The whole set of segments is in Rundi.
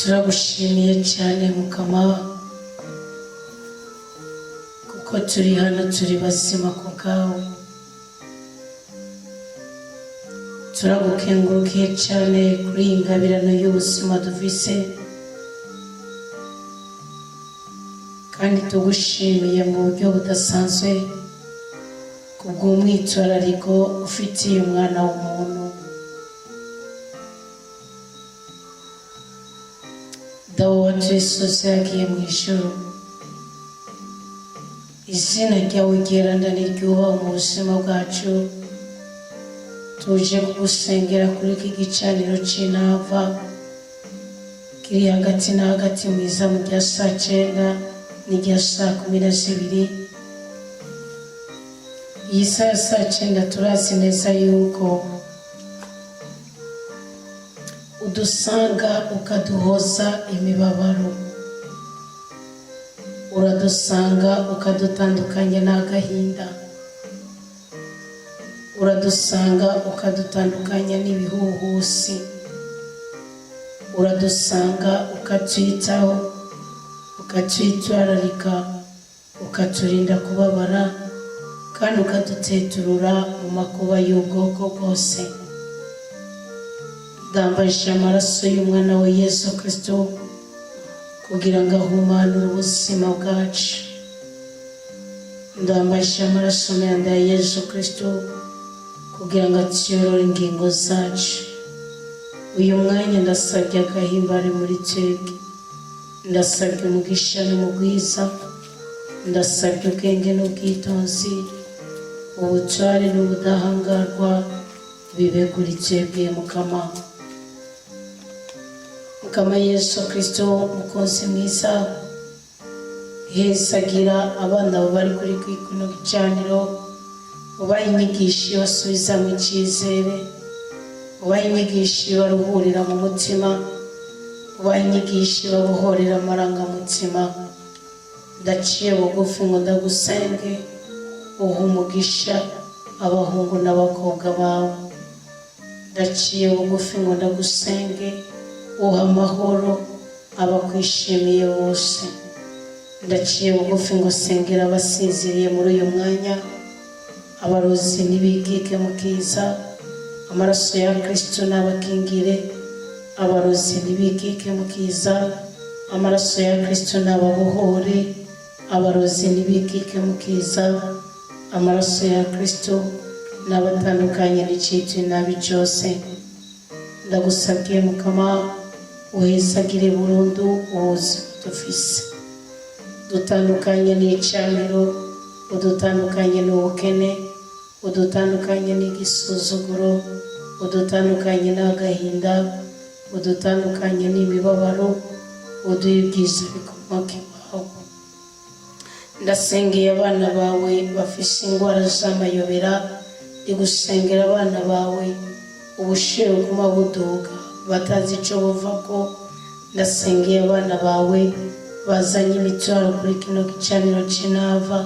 Turagushimiye cyane Mukama, kuko turi hano turi bazima ku bwawe. Turagukengurukiye cyane kuri iyi ngabirano y'ubuzima dufise, kandi tugushimiye mu buryo budasanzwe kubw'umwitwarariko ufitiye umwana w'umuntu. Dawe wa twese yagiye mu ijuru, izina ryawe ryeranda niryubahwe mu buzima bwacu. Tuje kugusengera kuri iki gicaniro c'intava kiri hagati na hagati mu izamu rya saa 9 n'irya saa 12. Iyi saha ya saa 9 turazi neza yuko udusanga ukaduhoza imibabaro, uradusanga ukadutandukanya n'agahinda, uradusanga ukadutandukanya n'ibihuhusi, uradusanga ukatwitaho, ukatwitwararika, ukaturinda kubabara, kandi ukaduteturura mu makuba y'ubwoko bwose. Ndambaje amaraso y'umwana wa Yesu Kristo kugira ngo ahumanure ubuzima bwacu. Ndambaje amaraso meza ya Yesu Kristo kugira ngo atiyorore ingingo zacu. Uyu mwanya ndasabye agahimbare muri twebwe, ndasabye umugisha n'umugwiza, ndasabye ubwenge n'ubwitonzi, ubutware n'ubudahangarwa bibe kuri twebwe Mukama. Mukama Yesu Kristo, mukunzi mwiza, hezagira abana bari kuri kino gicaniro, ubahe inyigisho basubiza mu icyizere, ubahe inyigisho baruhurira mu mutima, ubahe inyigisho babohorera amarangamutima. Ndaciye bugufi ngo ndagusenge, uha umugisha abahungu n'abakobwa bawe. Ndaciye bugufi ngo ndagusenge, uha amahoro abakwishimiye bose. Ndaciye bugufi ngo sengera abasinziriye muri uyu mwanya, abarozi ntibikike mu kiza, amaraso ya Kristo n'abakingire. Abarozi ntibikike mu kiza, amaraso ya Kristo n'ababohore. Abarozi ntibikike mu kiza, amaraso ya Kristo n'abatandukanye n'icyitwa inabi cyose. Ndagusabye Mukama, uhezagire burundu ubuzima dufise, dutandukanye n'icaniro, udutandukanye n'ubukene, udutandukanye n'igisuzuguro, udutandukanye n'agahinda, udutandukanye n'imibabaro, uduhe ibyiza bikomoka iwawe. Ndasengeye abana bawe bafise indwara z'amayobera, ndi gusengera abana bawe ubushuhe buguma buduga batazi ico buvako. Ndasengeye abana bawe bazanye imitwaro kuri kino gicaniro c'inava.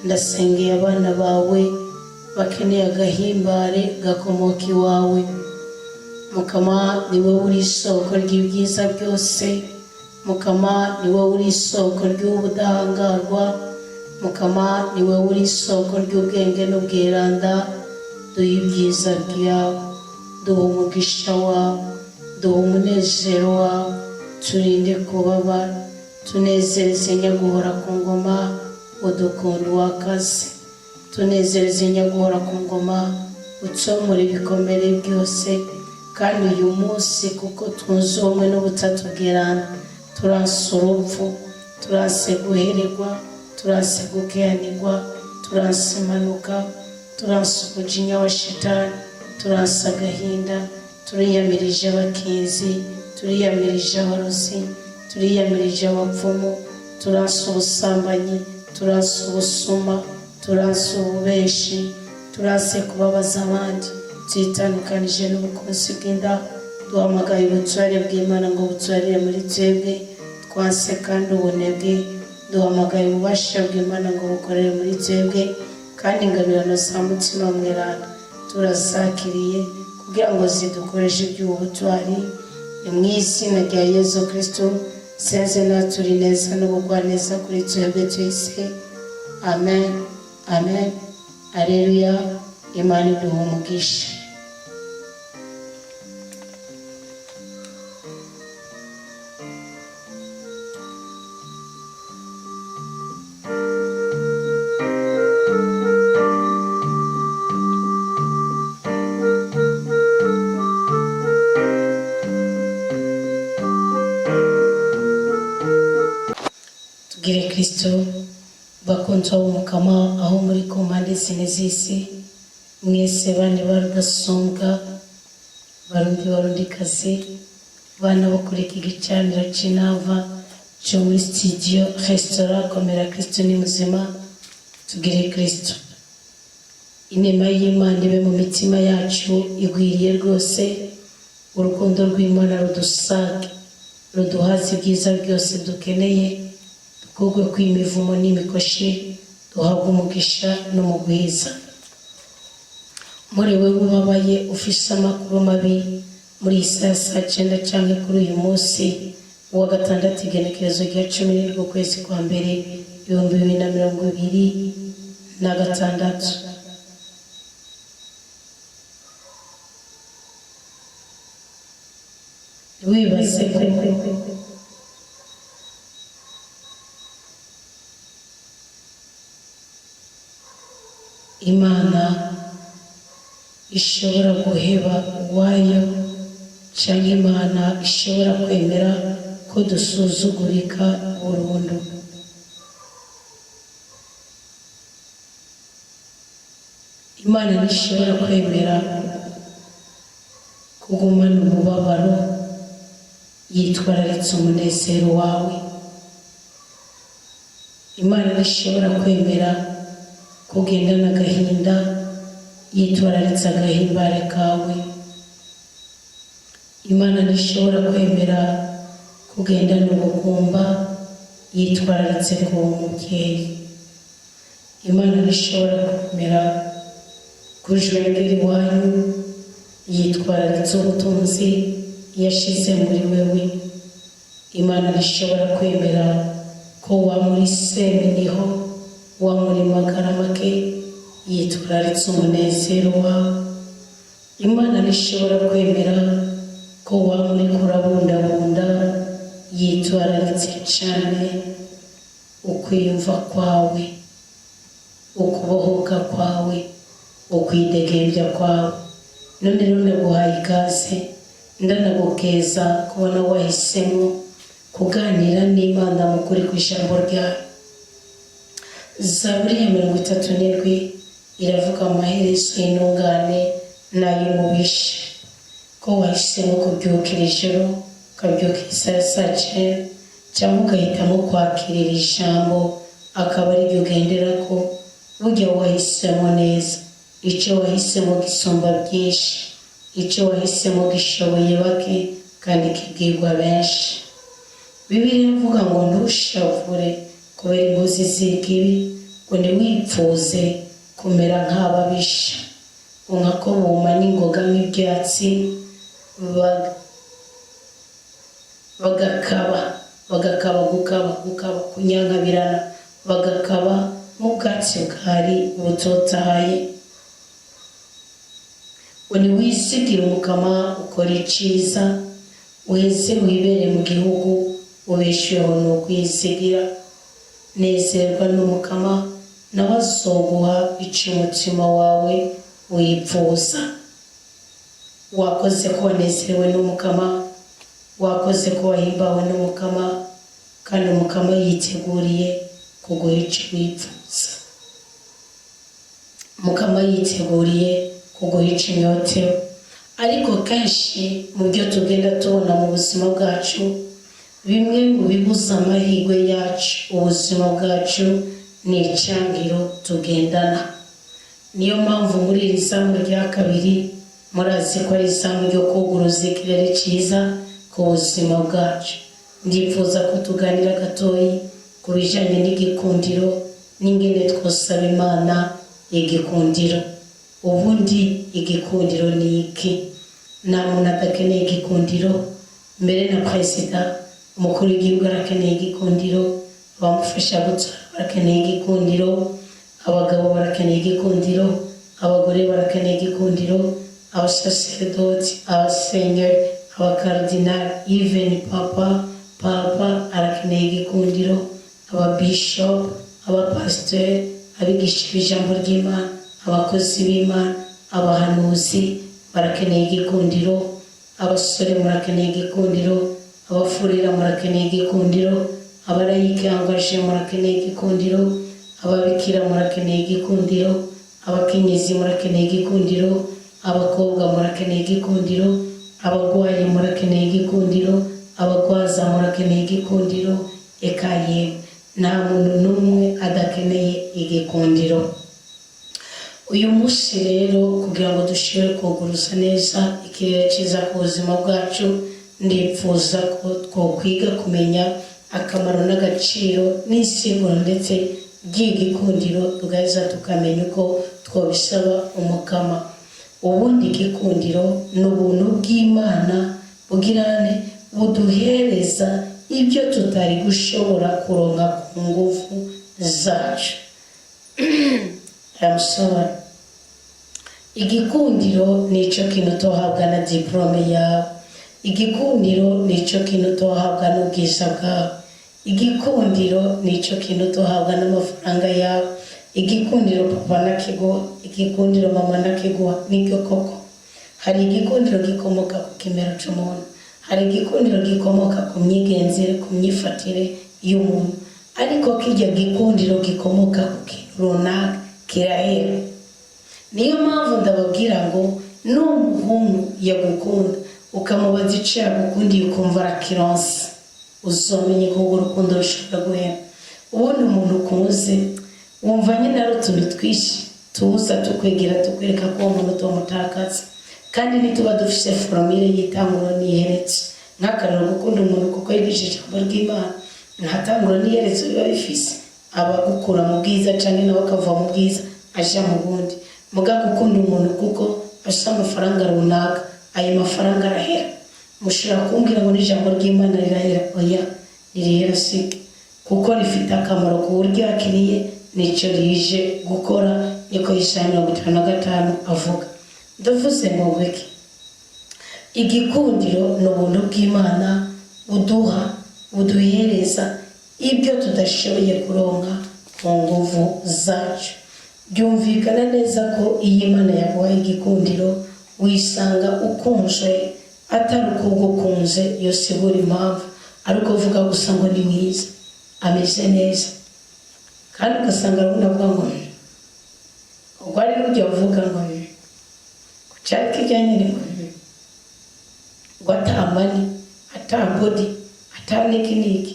Ndasengeye abana bawe bakeneye agahimbare gakomoka iwawe. Mukama, ni wowe uri isoko ry'ibyiza byose. Mukama, ni wowe uri isoko ry'ubudahangarwa. Mukama, ni wowe uri isoko ry'ubwenge n'ubweranda. Duhe ibyiza byawe, duhe umugisha wawe, duhe umunezero wawe, turinde kubabara, tunezereze nyaguhora ku ngoma, udukunda wakaze. Tunezereze nyaguhora ku ngoma, utsomora ibikomere byose. Kandi uyu munsi, kuko twunze ubumwe n'ubutatu bweranda, turanse urupfu, turanse guhererwa, turanse gukehanirwa, turanse impanuka, turanse umujinya wa shitani, turanse agahinda, turiyamirije abakinzi, turiyamirije abarozi, turiyamirije abapfumu, turanse ubusambanyi, turanse ubusuma, turanse ububeshi, turanse kubabaza abandi, twitandukanije n'ubukunzi bw'inda. Duhamagaye ubutware bw'Imana ngo butwarire muri twebwe. Twanse kandi ubunebwe. Duhamagaye ububasha bw'Imana ngo bukorere muri twebwe, kandi ingabirano za Mutima Mweranda turazakiriye kugira ngo zidukoreshe iby'ubutwari. Ni mu izina rya Yezu Kristo senze naturi neza n'ubugwaneza kuri twebwe twese. Amen, amen, aleluya. Imana iduha umugisha. Tugire Kristo. Bakunzi b'Umukama aho muri ku mpande zine z'isi mwese, bane ba Rudasumbwa, Barundi, Barundikazi, bana bo kuri iki gicaniro c'inava cyo muri studio restaurant Komera Kristo ni muzima, tugire Kristo. Inema y'Imana ibe mu mitima yacu igwiriye rwose. Urukundo rw'Imana rudusage, ruduhaze ibyiza byose dukeneye, dukurwe kw'imivumo n'imikoshi, duhabwe umugisha n'umugwiza. Muri wewe ubabaye, ufise amakuru mabi muri iyi saa ya 9 canke kuri uyu munsi wa gatandatu, igenekerezo rya 17 ukwezi kwa mbere 2026, ntiwibaze ko Imana ishobora guheba uwayo cyangwa Imana ishobora kwemera ko dusuzugurika burundu. Imana ntishobora kwemera kugumana umubabaro yitwararitse umunezero wawe. Imana ntishobora kwemera kugendana agahinda yitwararitse agahimbare kawe. Imana ntishobora kwemera kugendana ubugumba yitwararitse kuba umubyeyi. Imana ntishobora kwemera kujwengera iwanyu yitwararitse ubutunzi yashize muri wewe. Imana ntishobora kwemera ko wa muri seminiho, wa muri magara make yitwararitse umunezero wawe. Imana ntishobora kwemera ko wa muri kurabundabunda yitwararitse cyane ukwiyumva kwawe, ukubohoka kwawe, ukwidegembya kwawe. None rero ndaguhaye ikaze, ndanagukeza kubona wahisemo kuganira n'Imana mu kuri ku ijambo ryayo. Zaburi ya 37 iravuga amaherezo y'intungane n'ay'umubisha. Ko wahisemo kubyukira ijoro, ukabyuka isaha ya 9, cyangwa ugahitamo kwakirira ijambo akaba ariryo ugendera, ko burya wahisemo neza. Icyo wahisemo gisumba byinshi, icyo wahisemo gishoboye bake kandi kibwirwa benshi. Bibiliya iravuga ngo ntushavure kubera inkozi z'ikibi, ngo ntiwipfuze kumera nk'ababisha, ngo nkako buma n'ingoga nk'ibyatsi, bagakaba bagakaba gukaba gukaba kunyankabirana, bagakaba nk'ubwatsi bwari butotahaye. Ngo ntiwisigire Umukama, ukora iciza, uheze wibere mu gihugu, ubesheho ni ukwizigira. Nezerwa n'Umukama, nawe azoguha ico umutima wawe wipfuza. Wakoze ko wanezerewe n'Umukama, wakoze ko wahimbawe n'Umukama, kandi Umukama yiteguriye kuguha ico wipfuza. Umukama yiteguriye kuguha ico unyotewe. Ariko kenshi mu byo tugenda tubona mu buzima bwacu, bimwe mu bibuza amahirwe yacu, ubuzima bwacu, ni icangiro tugendana. Niyo mpamvu muri iri zamu rya kabiri, murazi ko ari izamu ryo kuguruza ikirere cyiza ku buzima bwacu, ndifuza ko tuganira gatoyi ku bijyanye n'igikundiro n'ingene twosaba Imana igikundiro. Ubundi igikundiro ni iki? Nta muntu adakeneye igikundiro. Mbere na perezida, umukuru w'igihugu arakeneye igikundiro, abamufasha gutwara barakeneye igikundiro, abagabo barakeneye igikundiro, abagore barakeneye igikundiro, abasaseredoti, abasenyeri, abakaridinali, even papa, papa arakeneye igikundiro, ababishopu, abapasiteri, abigisha b'ijambo ry'Imana, abakozi b'Imana, abahanuzi barakeneye igikundiro. Abasore murakeneye igikundiro, abafurera murakeneye igikundiro, abarayike angaje murakeneye igikundiro, ababikira murakeneye igikundiro, abakenyezi murakeneye igikundiro, abakobwa murakeneye igikundiro, abagwayi murakeneye igikundiro, abagwaza murakeneye igikundiro. Eka yemwe, nta muntu n'umwe adakeneye igikundiro. Uyu munsi rero, kugira ngo dushobore kuguruza neza ikirere cyiza ku buzima bwacu, ndipfuza ko twokwiga kumenya akamaro n'agaciro n'insiguro ndetse ry'igikundiro, tugaheza tukamenya uko twabisaba Umukama. Ubundi igikundiro ni ubuntu bw'Imana bugirane buduhereza ibyo tutari gushobora kuronka ku ngufu zacu. I'm sorry. Igikundiro ni icyo kintu utohabwa na diplôme yawe. Igikundiro ni icyo kintu utohabwa n'ubwiza bwawe. Igikundiro ni icyo kintu utohabwa n'amafaranga yawe. Igikundiro papa nakiguha, igikundiro mama nakiguha. Nibyo koko, hari igikundiro gikomoka ku kimero cy'umuntu, hari igikundiro gikomoka ku myigenzere, ku myifatire y'umuntu, ariko kijya gikundiro gikomoka ku kintu runaka kirahera. Niyo mpamvu ndababwira ngo n'umuhungu yagukunda, ukamubaza icyo yagukundiye, ukumva arakironse, uzomenye ko urwo rukundo rushobora guhera. Ubundi umuntu ukunze, wumva nyine ari utuntu twinshi tuza tukwegera, tukwereka ko uwo muntu utomutakaza. Kandi nituba dufise formule y'itanguro n'iherezo. Nk'akarero, gukunda umuntu kuko yigisha ijambo ry'Imana, nta tanguro n'iherezo biba bifise. Aba agukura mu bwiza canke nawe akava mu bwiza aja mu bundi. Muga gukunda umuntu kuko afise amafaranga runaka, ayo mafaranga arahera. Mushobora kumbwira ngo n'ijambo ry'Imana rirahera. Oya, ntirihera sike, kuko rifite akamaro ku buryo yakiriye nicyo rije gukora. Niko Yesaya 55 avuga. Ndavuze ngo ngwiki: igikundiro ni ubuntu bw'Imana buduha, buduhereza ibyo tudashoboye kuronka mu nguvu zacu. Byumvikana neza ko iyo Imana yaguhaye igikundiro, wisanga ukunzwe atari uko ugukunze yosigura impamvu, ariko uvuga gusa ngo ni mwiza, ameze neza. Kandi ugasanga arabona avuga ngo ubwo ari n'ujya uvuga ngo cyari kijyanye ngo ngo ata money, ata body, ata niki niki,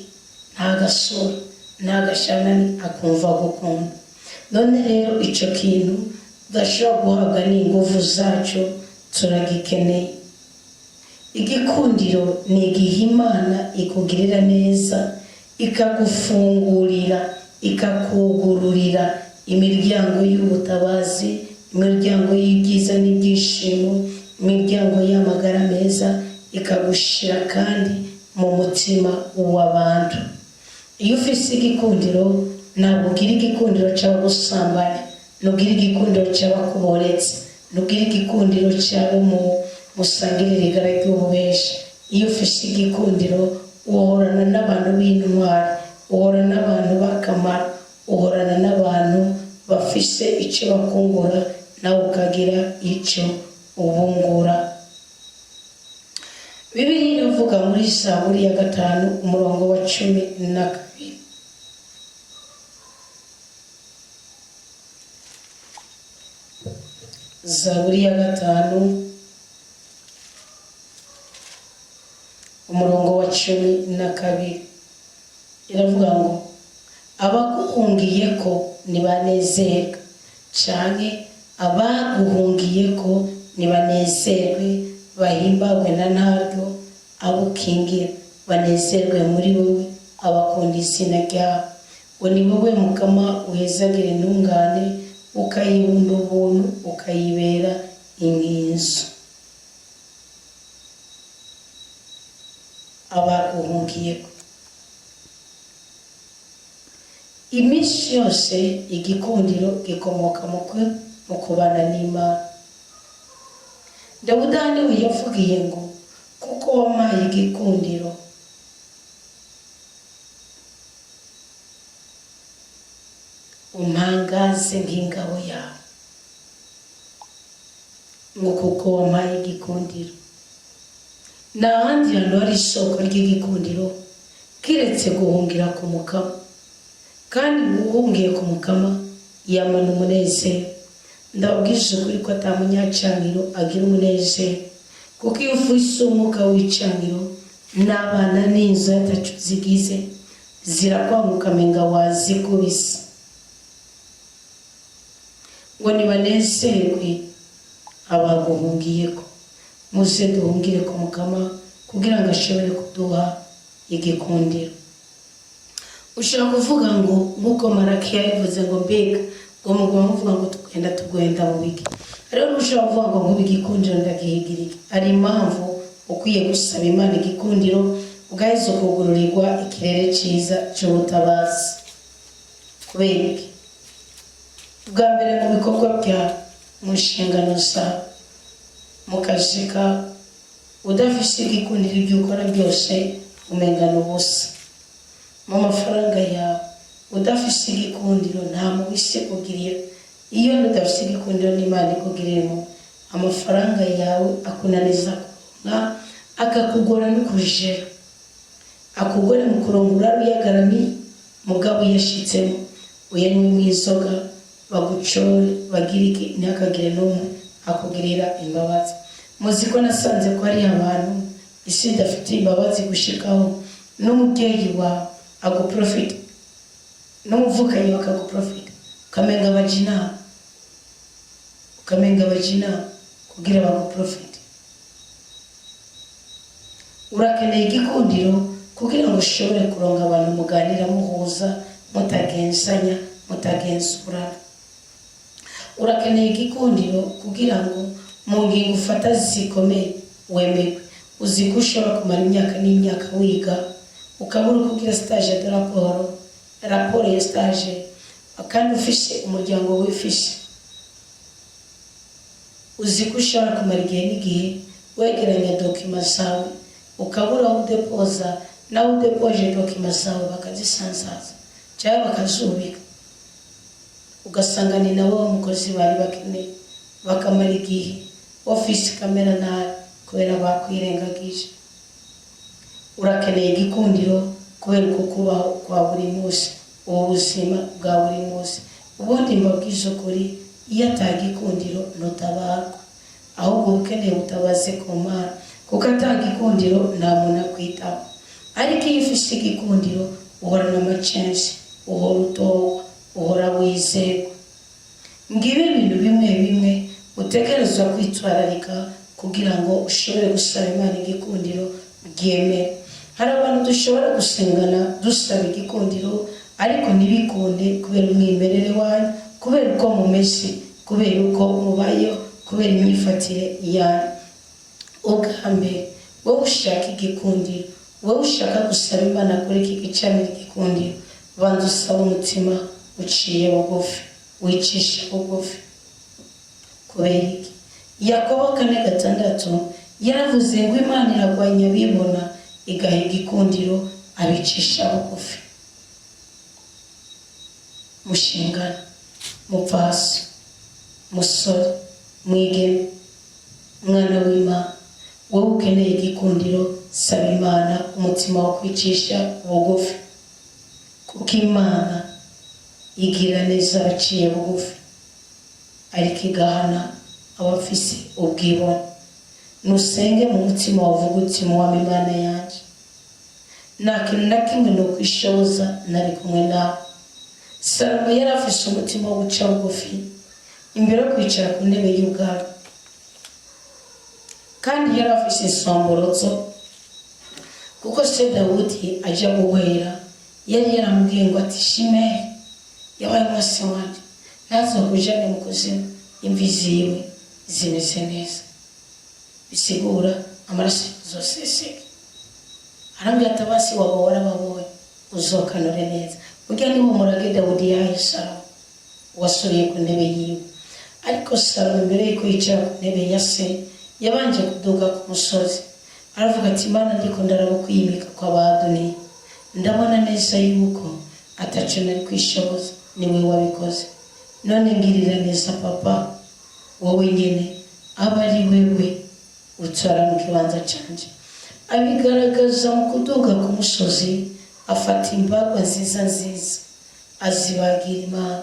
nta gasura, nta gashanani, akumva gukunda. None rero icyo kintu tudashobora guhabwa n'ingufu zacu turagikeneye. Igikundiro ni igihe Imana ikugirira neza, ikagufungurira, ikakugururira imiryango y'ubutabazi, imiryango y'ibyiza n'ibyishimo, imiryango y'amagara meza, ikagushira kandi mu mutima w'abantu. Iyo ufise igikundiro, ntabwo ugira igikundiro cy'abagusambanya, ntugira igikundiro cy'abakuboretse, ntugira igikundiro cy'abo mu musangirira igara ry'ububeshi. Iyo ufise igikundiro, uhorana n'abantu b'intwari, uhorana n'abantu b'akamaro, uhorana n'abantu bafise icyo bakungura, nawe ukagira icyo ubungura. Bibiliya iravuga muri Zaburi ya 5, umurongo wa 12. Zaburi ya 5, umurongo wa 12, iravuga ngo: "Abaguhungiye ko nibanezerwe," canke "abaguhungiye ko nibanezerwe bahimbagwe na ntaryo, abo ukingira banezerwe muri wowe, abakunda izina ryawe." Ngo ni wowe Mukama uhezagira intungane, ukayibunda ubuntu, ukayibera inkinzo. Abaguhungiyeko. Iminsi yose igikundiro gikomoka mu kubana n'Imana. Dawudi aha niwe yavugiye ngo: "Kuko wampaye igikundiro, umpangaze nk'ingabo yawe." Ngo kuko wampaye igikundiro. Nta handi hantu hari isoko ry'igikundiro kiretse guhungira ku Mukama, kandi uwuhungiye ku Mukama yamana umunezero. Ndababwije ukuri ko ata munyacaniro agira umunezero, kuko iyo ufise umwuka w'icaniro n'abana n'inzu atacu zigize zirakwanga, ukamenga wazikubise. Ngo nibanezerwe abaguhungiyeko. Muze duhungire ku Mukama kugira ngo ashobore kuduha igikundiro. Ushobora kuvuga ngo, nk'uko Maraki yabivuze, ngo mbega ngo muguma muvuga ngo tugenda tugenda mu biki? Rero ushobora kuvuga ngo nkuba igikundiro ndagihigira iki? Hari impamvu ukwiye gusaba Imana igikundiro, ugaheza ukugururirwa ikirere cyiza cy'ubutabazi. Kubera iki? Bwa mbere, mu bikorwa byawe, mu nshingano zawe, mu kazi kawe, udafise igikundiro ibyo ukora byose umengana ubusa. Mu mafaranga yawe, udafise igikundiro nta mubise kugirira. Iyo udafise igikundiro n'Imana ikugiriramo, amafaranga yawe akunaniza kuronka, akakugora no kujera, akugore mu kurongora uyagarami. Mugabo uyashitsemo uyanywe mu inzoga, bagucore, bagire iki, ntihakagire n'umwe akugirira imbabazi. Muzi ko nasanze ko hari abantu isi idafite imbabazi, gushikaho n'umubyeyi wawe aguprofita, n'umuvukanyi bakaguprofita, ukamenga baja inama, ukamenga baja inama kugira baguprofite. Urakeneye igikundiro kugira ngo ushobore kuronka abantu muganira, muhuza, mutagenzanya, mutagenzurana. Urakeneye igikundiro kugira ngo mu ngingo ufata zikomeye wemerwe. Uzi ko ushobora kumara imyaka n'imyaka wiga, ukabura uko ugira stage de rapport ya stage, kandi ufise umuryango wifise. Uzi ko ushobora kumara igihe n'igihe wegeranya documents zawe, ukabura aho udepoza, nawe udepoje documents zawe bakazisanzaza cyangwa bakazubika, ugasanga ni nabo mukozi bari bakeneye, bakamara igihe ofisi kamera nabi kubera bakwirengagije. Urakeneye igikundiro kubera uko kubaho kwa buri munsi, ubu buzima bwa buri munsi. Ubundi mbabwije ukuri, iyo atagikundiro ntutabarwa, ahubwo uba ukeneye ubutabazi ku Mana, kuko atagikundiro nta muntu akwitaho. Ariko iyo ufise igikundiro uhorana amacensi, uhora utorwa, uhora wizerwa. Ngibi ibintu bimwe bimwe utegerezwa kwitwararika kugira ngo ushobore gusaba Imana igikundiro ryemere. Hari abantu dushobora gusengana dusaba igikundiro ariko ntibikunde kubera umwimerere wanyu, kubera uko mumeze, kubera uko mubayeho, kubera imyifatire yanyu. Ubwa mbere, wowe ushaka igikundiro, wowe ushaka gusaba Imana kuri iki gicaniro igikundiro, banza usaba umutima uciye bugufi, wicisha bugufi. Kubera iki? Yakobo 4:6 yaravuze ngo: "Imana iragwanya abibona, igaha igikundiro abicisha bugufi." Mushingana, mupfasi, musore, mwigeme, mwana w'Imana, wowe ukeneye igikundiro, saba Imana umutima wo kwicisha bugufi, kuko Imana igira neza abaciye bugufi, ariko igahana abafise ubwibone. Nusenge mu mutima wavuga uti: "Muwama Imana yanjye, nta kintu na kimwe ni ukwishoboza nari kumwe nawe." Salomo yari afise umutima wo guca bugufi imbere yo kwicara ku ntebe y'ubwami, kandi yari afise insomborozo, kuko se Dawudi ajya guhera yari yaramubwiye ngo ati: "Shimeri yabaye umwasi wanje, ntazokujane mu kuzimu imvi ziwe zimeze neza." Bisigura amaraso zoseseka. Arambwira ati abasi waba warababonye, uzokanure neza. Burya niwo murage Dawudi yahaye Salomo wasubiye ku ntebe yiwe. Ariko Salomo, mbere yuko yicara ku ntebe ya se, yabanje kuduga ku musozi, aravuga ati: "Imana, ndiko ndaraba kwiyimika kw'Abadoniya, ndabona neza yuko ataco nari kwishoboza, niwe wabikoze. None ngirira neza papa, wowe nyene aba ari wewe utora mu kibanza canje." Abigaragaza mu kuduga ku musozi, afata imbagwa nziza nziza, azibagira Imana.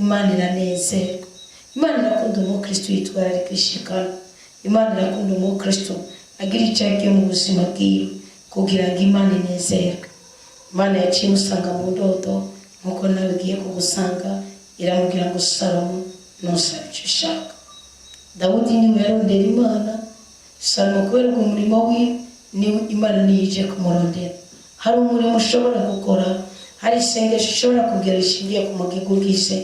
Imana iranezerwa. Imana irakunda umukristo yitwararika ishikano. Imana irakunda umukristo agira icyo agiye mu buzima bwiwe kugira ngo Imana inezerwe. Imana yaciye imusanga mu ndoto, nk'uko nawe igiye kugusanga, iramubwira ngo: "Salomo, ntusaba icyo ushaka." Dawudi niwe yarondera Imana. Salomo, kubera ubwo umurimo wiwe, niwe Imana niyo ije kumurondera. Hari umurimo ushobora gukora, hari isengesho ushobora kugira rishingiye ku mugigo ugize,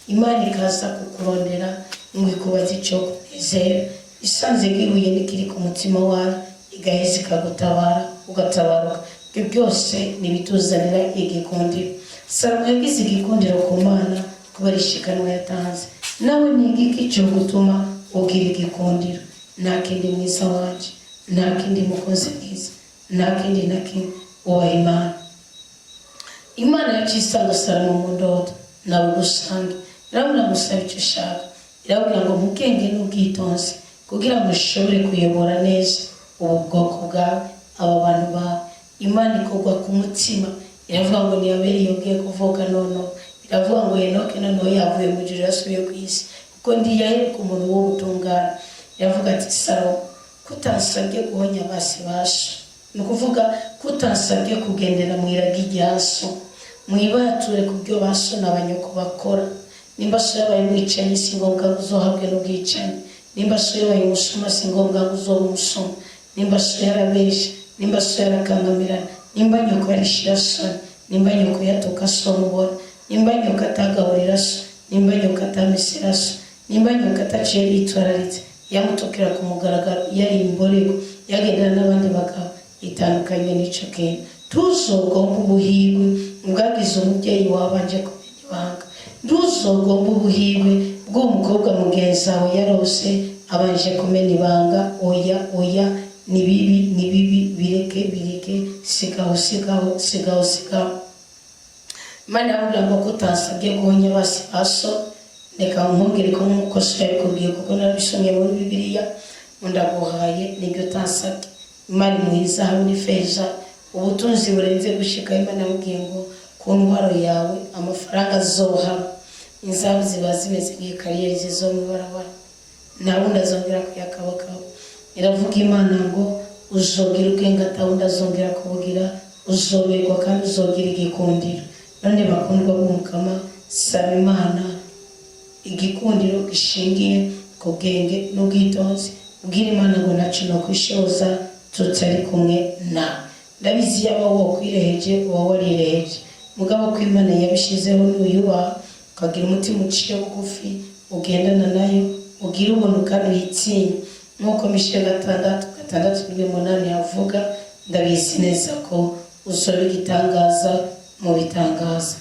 Imana ikaza kukurondera ngo ikubaze icyo kunezera, isanze gihuye n'ikiri ku mutima wawe, igaheza ikagutabara, ugatabaruka. Ibyo byose ni ibituzanira igikundiro. Salomo yagize igikundiro ku Mana kubera ishikanwa yatanze. Nawe ni igiki cyo gutuma ugira igikundiro? Nta kindi, mwiza wanje, nta kindi, mukozi mwiza, nta kindi na kimwe. Wubaha Imana. Imana yaciye isanga Salomo mu ndoto, nawe gusange. Irabwira ngo: "Usaba icyo ushaka." Irabwira ngo: "Mu bwenge n'ubwitonzi, kugira ngo ushobore kuyobora neza ubu bwoko bwawe, aba bantu bawe." Imana ikorwa ku mutima, iravuga ngo ntiyabere yongeye kuvuka noneho. Iravuga ngo Henoke noneho yavuye mu ijuru, yasubiye ku isi, kuko ndiyaheruka umuntu w'ubutungane. Iravuga ati: "Salomo, kutansabye guhonya basi baso, ni ukuvuga kutansabye kugendera mu iragi rya so, mwibature ku byo ba so na banyoko bakora. Nimba so yabaye umwicanyi, si ngombwa ngo uzohabwe n'ubwicanyi. Nimba so yabaye umusuma, si ngombwa ngo uzobe umusuma. Nimba so yarabeshe, nimba so yarakangamirana, nimba nyoko yarishira soni, nimba nyoko yatuka so mubona, nimba nyoko atagaburira so, nimba nyoko atamesera so, nimba nyoko ataciye yitwararitse, yamutukira ku mugaragaro, yari imborego, yagendana n'abandi bagabo, itandukanye n'ico kintu. Ntuzogomba ubuhigwe bwagize umubyeyi wabanje kumenya ibanga. Ntuzogomba ubuhigwe bw'uwo mukobwa mugenzi wawe yarose abanje kumena ibanga. Oya, oya, ni bibi, ni bibi. Bireke, bireke, sigaho, sigaho, sigaho, sigaho." Imana iramubwira ngo: "Ko utansabye guhonya basi baso, reka nkubwire ko nk'uko so yabikubwiye, kuko narabisomye muri Bibiliya, ndaguhaye nibyo utansabye." Imana imuha izahabu n'ifeza, ubutunzi burenze gushika. Imana yamubwiye ngo: "Ku ntwaro yawe amafaranga azohaba, inzahabu ziba zimeze nk'ikariyeri zo mu ibarabara, nta wundi azongera kuyakabakaba." Iravuga Imana ngo: "Uzogira ubwenge atawundi azongera kubugira, uzoberwa kandi uzogira igikundiro." None bakundwa b'Umukama, saba Imana igikundiro gishingiye ku bwenge n'ubwitonzi. Ubwira Imana ngo: "Ntacyo nokwishoza tutari kumwe nawe. Ndabizi, yaba wokwireheje uba warireheje, mugabo ko Imana yabishyizeho, nuyubaha ukagira umutima uciye bugufi, ugendana nayo, ugira ubuntu kandi uyitsinye, nk'uko Mishe 6, 6-8 havuga, ndabizi neza ko uzoba igitangaza mu bitangaza."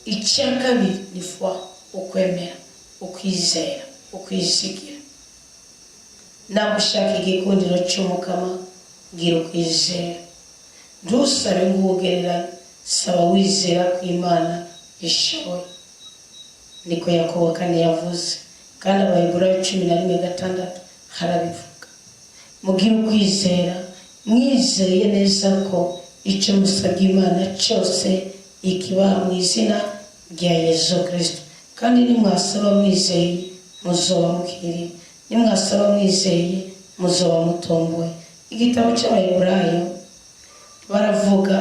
Icya kabiri ni foi, ukwemera, ukwizera, ukwizigira. Nawe ushaka igikundiro cy'Umukama, gira ukwizera. Ntusabe ngo ugereranye, saba wizera ko Imana ishoboye. Niko Yakobo 4 yavuze, kandi Abaheburayo 11:6 harabivuga: "Mugire ukwizera, mwizeye neza ko icyo musabye Imana cyose ikibaha mu izina rya Yesu Kirisito. Kandi nimwasaba mwizeye, muzoba mukiriye. Nimwasaba mwizeye, muzoba mutomboye." Igitabo cy'Abaheburayo baravuga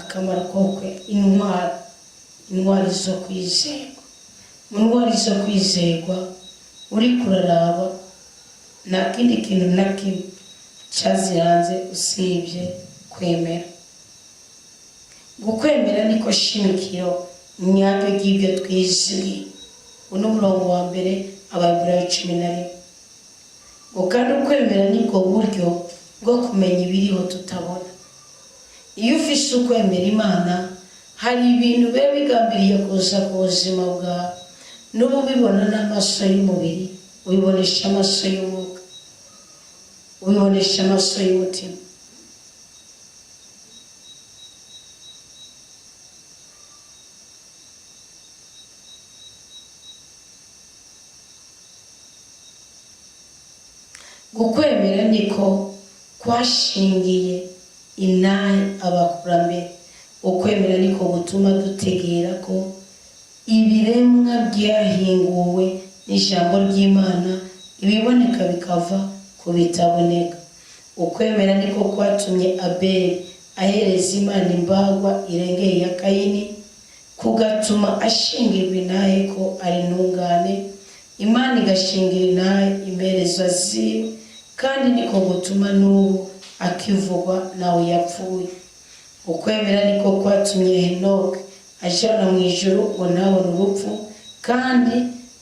akamaro kokwe, intwari, intwari zo kwizerwa. Mu ntwari zo kwizerwa, uri kuraraba, nta kindi kintu na kimwe cyaziranze usibye kwemera. Gukwemera niko shimikiro nyabyo ry'ibyo twizigiye. Uno murongo wa mbere, Abaheburayo 11. Ngo kandi ukwemera nibwo buryo bwo kumenya ibiriho tutabona. Iyo ufise ukwemera Imana, hari ibintu biba bigambiriye kuza ku buzima bwawe, n'ubu ubibona n'amaso y'umubiri, ubibonesha amaso y'umwuka, ubibonesha amaso y'umutima. Gukwemera niko kwashingiye intahe abakurambere. Ukwemera niko gutuma dutegera ko ibiremwa byahinguwe n'ijambo ry'Imana, ibiboneka bikava ku bitaboneka. Ukwemera niko kwatumye Abeli ahereza Imana imbagwa irengeye iya Kayini, kugatuma ashingirwa intahe ko ari intungane, Imana igashingira intahe impereza ziwe, kandi niko gutuma n'ubu akivugwa nawe yapfuye. Ukwemera niko kwatumye Henoki ajana mu ijuru ngo ntabone urupfu, kandi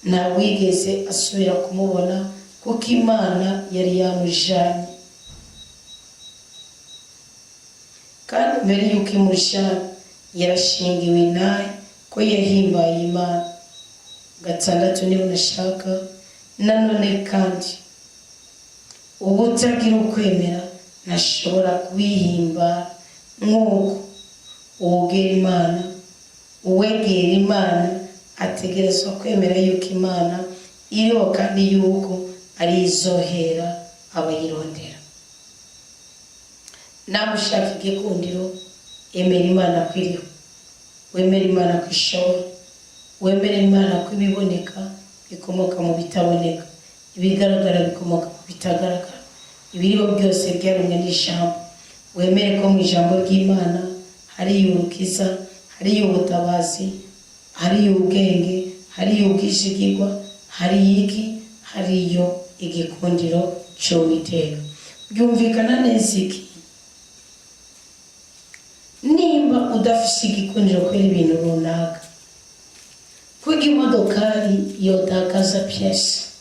ntawigeze asubira kumubona kuko Imana yari yamujanye. Kandi mbere y'uko imujana, yarashingiwe intahe ko yahimbaye Imana. Gatandatu niba unashaka. Nanone kandi ubutagira ukwemera ntashobora kubihimbara, nk'uko uwegera Imana, uwegera Imana ategerezwa kwemera yuko Imana iriho, kandi yuko ari izohera abayirondera. Nawe ushaka igikundiro, emera Imana ko iriho, wemere Imana ko ishoboye, wemere Imana ko ibiboneka bikomoka mu bitaboneka, ibigaragara bikomoka mu bitagaragara, ibiriho byose byaremwe n'ijambo. Wemere ko mu ijambo ry'Imana hariyo urukiza, hariyo ubutabazi, hariyo ubwenge, hariyo ubwishigirwa, hariyo iki, hariyo igikundiro cy'Uwiteka. Byumvikana neza iki? Nimba udafise igikundiro kubera ibintu runaka, kuko imodokari yotakaza pièce,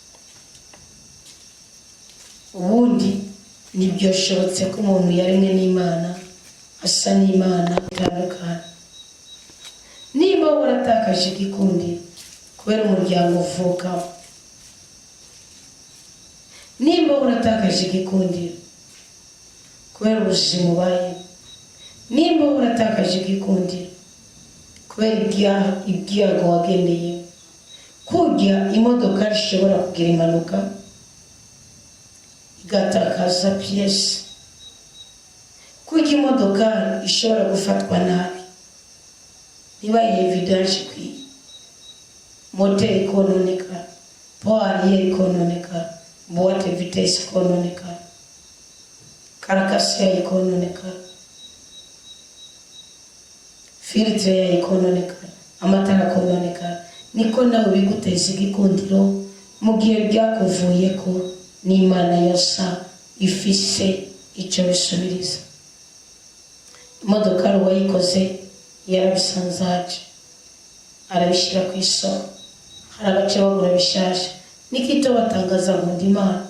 ubundi ntibyoshobotse ko umuntu yaremwe n'Imana asa n'Imana itandukana. Niba waratakaje igikundiro kubera umuryango uvukamo, nimba waratakaje igikundiro kubera ubuzima ubayemo, nimba waratakaje igikundiro kubera ibyago wagendeyemo, kurya imodoka ishobora kugira impanuka igatakaza pièce, kurya imodoka ishobora gufatwa nabi ntibayihe vidange ikwiye, moteri ikononekara, poirier ikononekara, boîte vitesse ikononekara, carcasse yayo ikononekara, filtre yayo ikononekara, amatara akononekara, niko nawe biguteza igikundiro mu gihe byakuvuyeko n'Imana yosa ifise icyo bisubiriza. Imodokari uwayikoze yarabisanzaje, arabishyira ku isoko, hari abaca bagura bishasha. Nikito batangaza, nkunda Imana,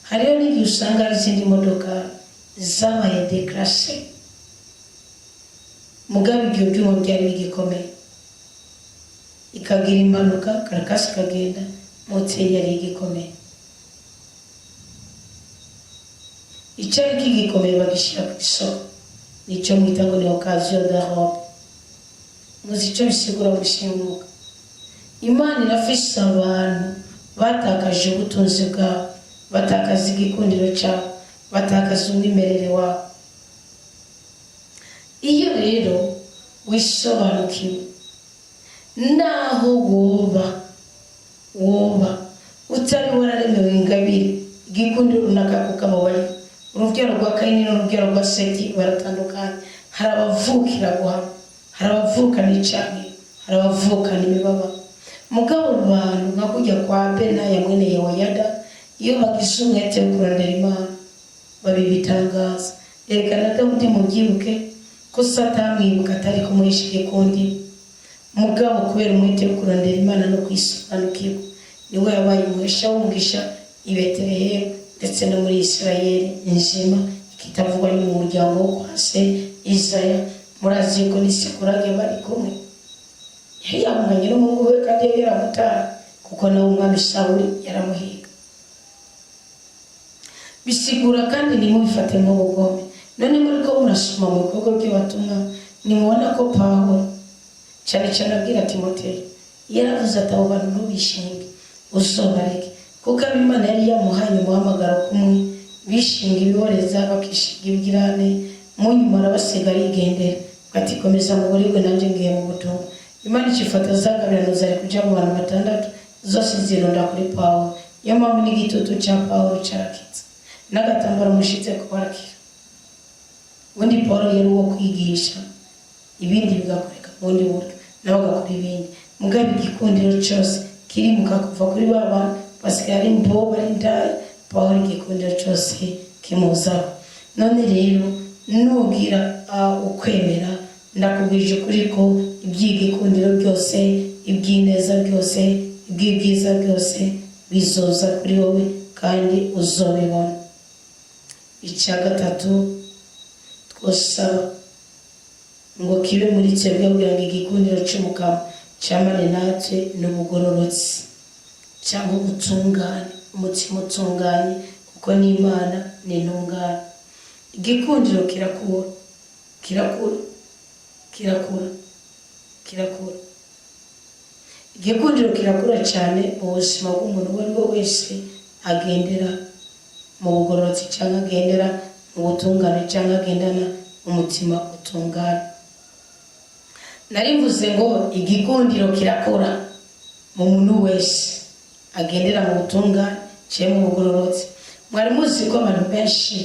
hariho n'igihe usanga hari izindi modoka zabaye déclassées, mugabo ibyo byuma byari bigikomeye, ikagira impanuka, carcasse ikagenda, moteri yari igikomeye. Icyari kigikomeye bagishyira ku isoko, nicyo mwita ngo ni occasion d'Europe. Muzi icyo bisigura gushimuka? Imana irafise abantu batakaje ubutunzi bwabo, batakaza igikundiro cyabo, batakaza umwimerere wabo. Iyo rero wisobanukiwe, naho woba utari wararemewe ingabire, igikundiro runaka, kuko abo bari urubyaro rwa Kayini n'urubyaro rwa Seti baratandukanye. Hari abavukira guhama, hari abavukana icyaha, hari abavukana imibabaro. Mugabo abantu nka kujya kwa Benaya mwene Yehoyada, iyo bagize umwete wo kurondera Imana, babibitangaza. Reka na Dawudi mubyibuke ko satamwibuka atari kumuhisha igikundi, mugabo kubera umwete wo kurondera Imana no kwisobanukirwa, niwe yabaye umuhesha w'umugisha i Betelehemu. Ndetse no muri Isirayeli nzima, ikitavugwa ni mu muryango wo kwa se Isaya. Murazi ko n'Isikurage bari kumwe, yari yahunganye n'umuhungu we kandi yari yaramutaye, kuko nawe umwami Sawuli yaramuhiga. Bisigura kandi ntimubifate nk'ubugome. None muri ko murasoma mu bikorwa by'abatumwa, nimubona ko Pawulo cyane cyane abwira Timoteyo, yaravuze ati: "Abo bantu ntubishinge, uzobareke," kuko abo Imana yari yamuhaye umuhamagaro kumwe bishinga ibiboreza, bakishinga ibigirane. Mu nyuma arabasiga arigendera, ati: "Komeza mu buribwe, nanjye ngiye mu butumwa." Imana icifata za ngabirano zari kuja mu bantu batandatu zose zirunda kuri Pawulo. Niyo mpamvu n'igitutu cya Pawulo carakitse, n'agatambaro mushitse kubarakira. Ubundi Paul yari uwo kwigisha, ibindi bigakoreka mu bundi buryo, nawe agakora ibindi. Mugabo igikundiro cyose kirimuka kuva kuri ba bantu basigaye ari imbobo, ari indaya. Paul igikundiro cyose kimuzaho. None rero nugira ukwemera, ndakubwije ukuri ko iby'igikundiro byose, iby'ineza byose, iby'ibyiza byose bizoza kuri wowe kandi uzobibona. Icya gatatu twosaba ngo kibe muri twebwe kugira ngo igikundiro cy'Umukama cyamane natwe n'ubugororotsi cyangwa ubutungane, umutima utunganye, kuko n'Imana ni intungane. Igikundiro kirakura, kirakura, kirakura, kirakura. Igikundiro kirakura cyane mu buzima bw'umuntu uwo ari we wese agendera mu bugororotsi cyangwa agendera mu butungane cyangwa agendana umutima utunganye. Nari mvuze ngo igikundiro kirakura mu muntu wese agendera mu butungane cyangwa mu bugororotsi. Mwari muzi ko abantu benshi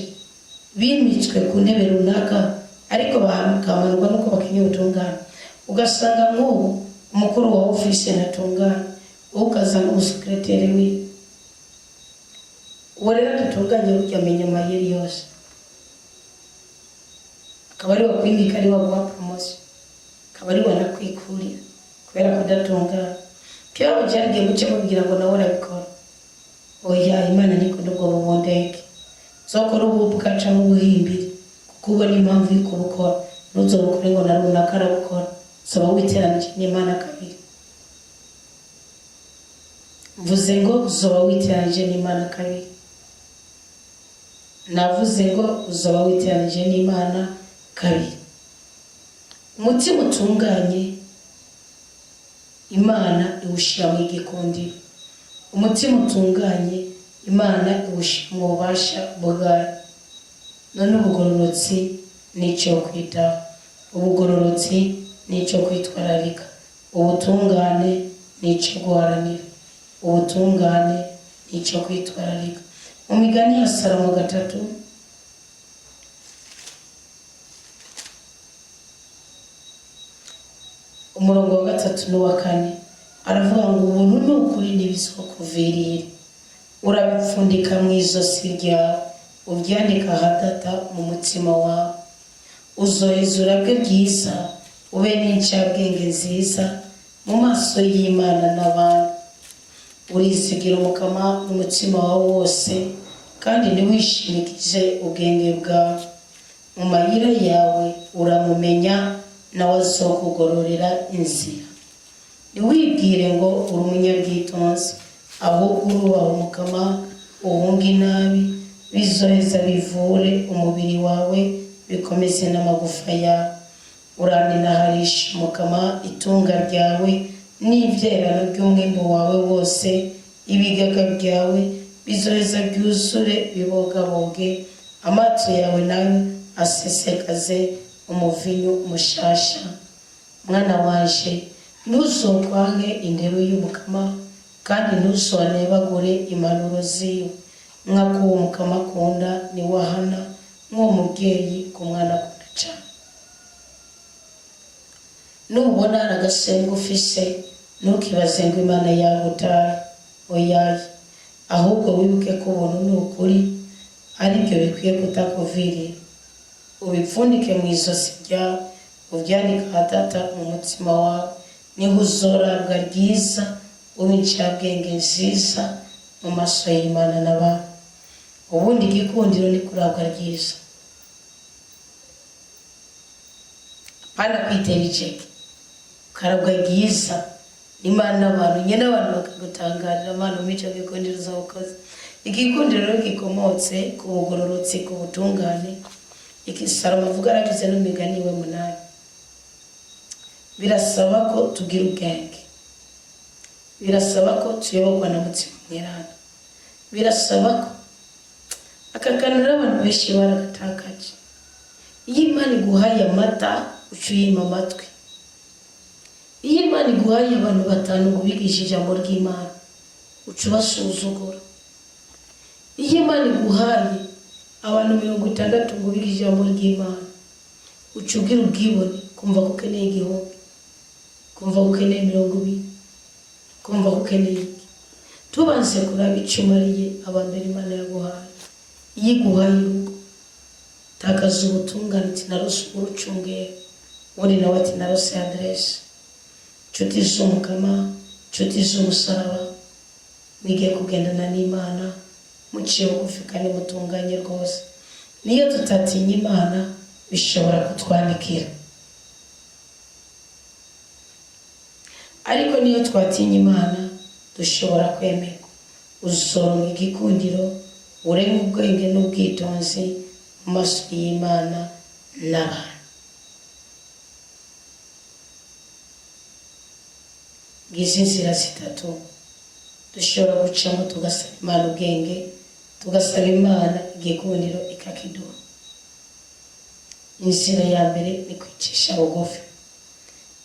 bimitswe ku ntebe runaka, ariko bakamanurwa nuko bakenye ubutungane? Ugasanga nk'ubu umukuru wa ofisi ntatunganye, wowe ukaza nk'umusekereteri wiwe. Uwo rero adatunganye burya amenya amayeri yose, akaba ari wakwimika, ari waguha promotion, akaba ari wanakwikurira kubera kudatungana. Kibazo cyarigiye muce mubwira ngo nawe urabikora. Oya, Imana ntikunda ubwo bubondeke. Zokora ububwa cyangwa ubuhimbire kuko ubona impamvu yo kubukora. Ntuzobukore ngo na runaka arabukora, zoba witeranije n'Imana kabiri. Mvuze ngo uzoba witeranije n'Imana kabiri. Navuze ngo uzoba witeranije n'Imana kabiri. Umutima utunganye Imana iwushyira mu igikundiro. Umutima utunganye Imana iwushyira mu bubasha bwayo. None ubugororotsi ni icyo kwitaho, ubugororotsi ni icyo kwitwararika, ubutungane ni icyo guharanira, ubutungane ni icyo kwitwararika. Mu Migani ya Salomo 3, umurongo wa 3 n'uwa 4, aravuga ngo: "Ubuntu ni ukuri ntibizokuvirire, urabipfundika mu izosi ryawe, ubyandika ahadata mu mutima wawe. Uzoheza urabwe byiza, ube n'incabwenge nziza mu maso y'Imana n'abantu. Urizigira Umukama n'umutima wawe wose, kandi ntiwishimikize ubwenge bwawe. Mu mayira yawe uramumenya, nawe azokugororera inzira. Ntiwibwire ngo uri umunyabwitonzi, ahubwo urubaha Umukama, uhunga inabi. Bizoheza bivure umubiri wawe, bikomeze n'amagufa yawe. Uraninaharisha Umukama itunga ryawe n'ibyerano by'umwimbu wawe wose. Ibigaga byawe bizoheza byuzure bibogaboge, amaso yawe nayo asesekaze umuvinyu mushasha. Mwana wanje, ntuzokwanke indero y'Umukama, kandi ntuzonebagure impanuro ziwe. Nk'uko uwo Mukama akunda niwe ahana, nk'uwo mubyeyi ku mwana akunda cyane." Nubona hari agasenga ufise, ntukibaze ngo Imana yagutaye. Oyaye, ahubwo wibuke ko ubuntu ni ukuri ari byo bikwiye kutakuvirira. Ubipfundike mu izosi ryawe, ubyandike ahatata mu mutima wawe. Niho uzorabwa ryiza, ube incabwenge nziza mu maso y'Imana n'abantu. Ubundi igikundiro ni kurabwa ryiza, apana kwitera iceke, ukarabwa ryiza n'Imana n'abantu nyine, abantu bakagutangarira. Imana muri icyo gikundiro uzabukoze. Igikundiro rero gikomotse ku bugororotsi, ku butungane. Iki Salomo avuga arabize n'umigani we 8. Birasaba ko tugira ubwenge, birasaba ko tuyoborwa na Mutima Mweranda, birasaba ko aka kantu rero abantu benshi baragatakaje. Iyo Imana iguhaye amata, uca uyima amatwi. Iyo Imana iguhaye abantu batanu ngo ubigishe ijambo ry'Imana, uca ubasuzugura. Iyo Imana iguhaye abantu 60 ngo ubigishe ijambo ry'Imana, uca ugira ubwibone, kumva ko ukeneye 1000, kumva ko ukeneye 20, kumva ko ukeneye iki. Tubanze kuraba icyo umariye abambere Imana yaguhaye. Iyo iguhaye urugo, takaza ubutungane, ati narose urucungera, ubundi nawe ati narose aderesi. Inshuti z'Umukama, inshuti z'umusaraba, mwige kugendana n'Imana muciye bugufi kandi mutunganye rwose. Niyo tutatinya Imana, bishobora kutwandikira, ariko niyo twatinya Imana dushobora kwemerwa. Uzoronka igikundiro, urenga ubwenge n'ubwitonzi mu maso y'Imana n'abantu. Ngizi inzira zitatu dushobora gucamo tugasaba Imana ubwenge, tugasaba Imana igikundiro ikakiduha. Inzira ya mbere ni kwicisha bugufi,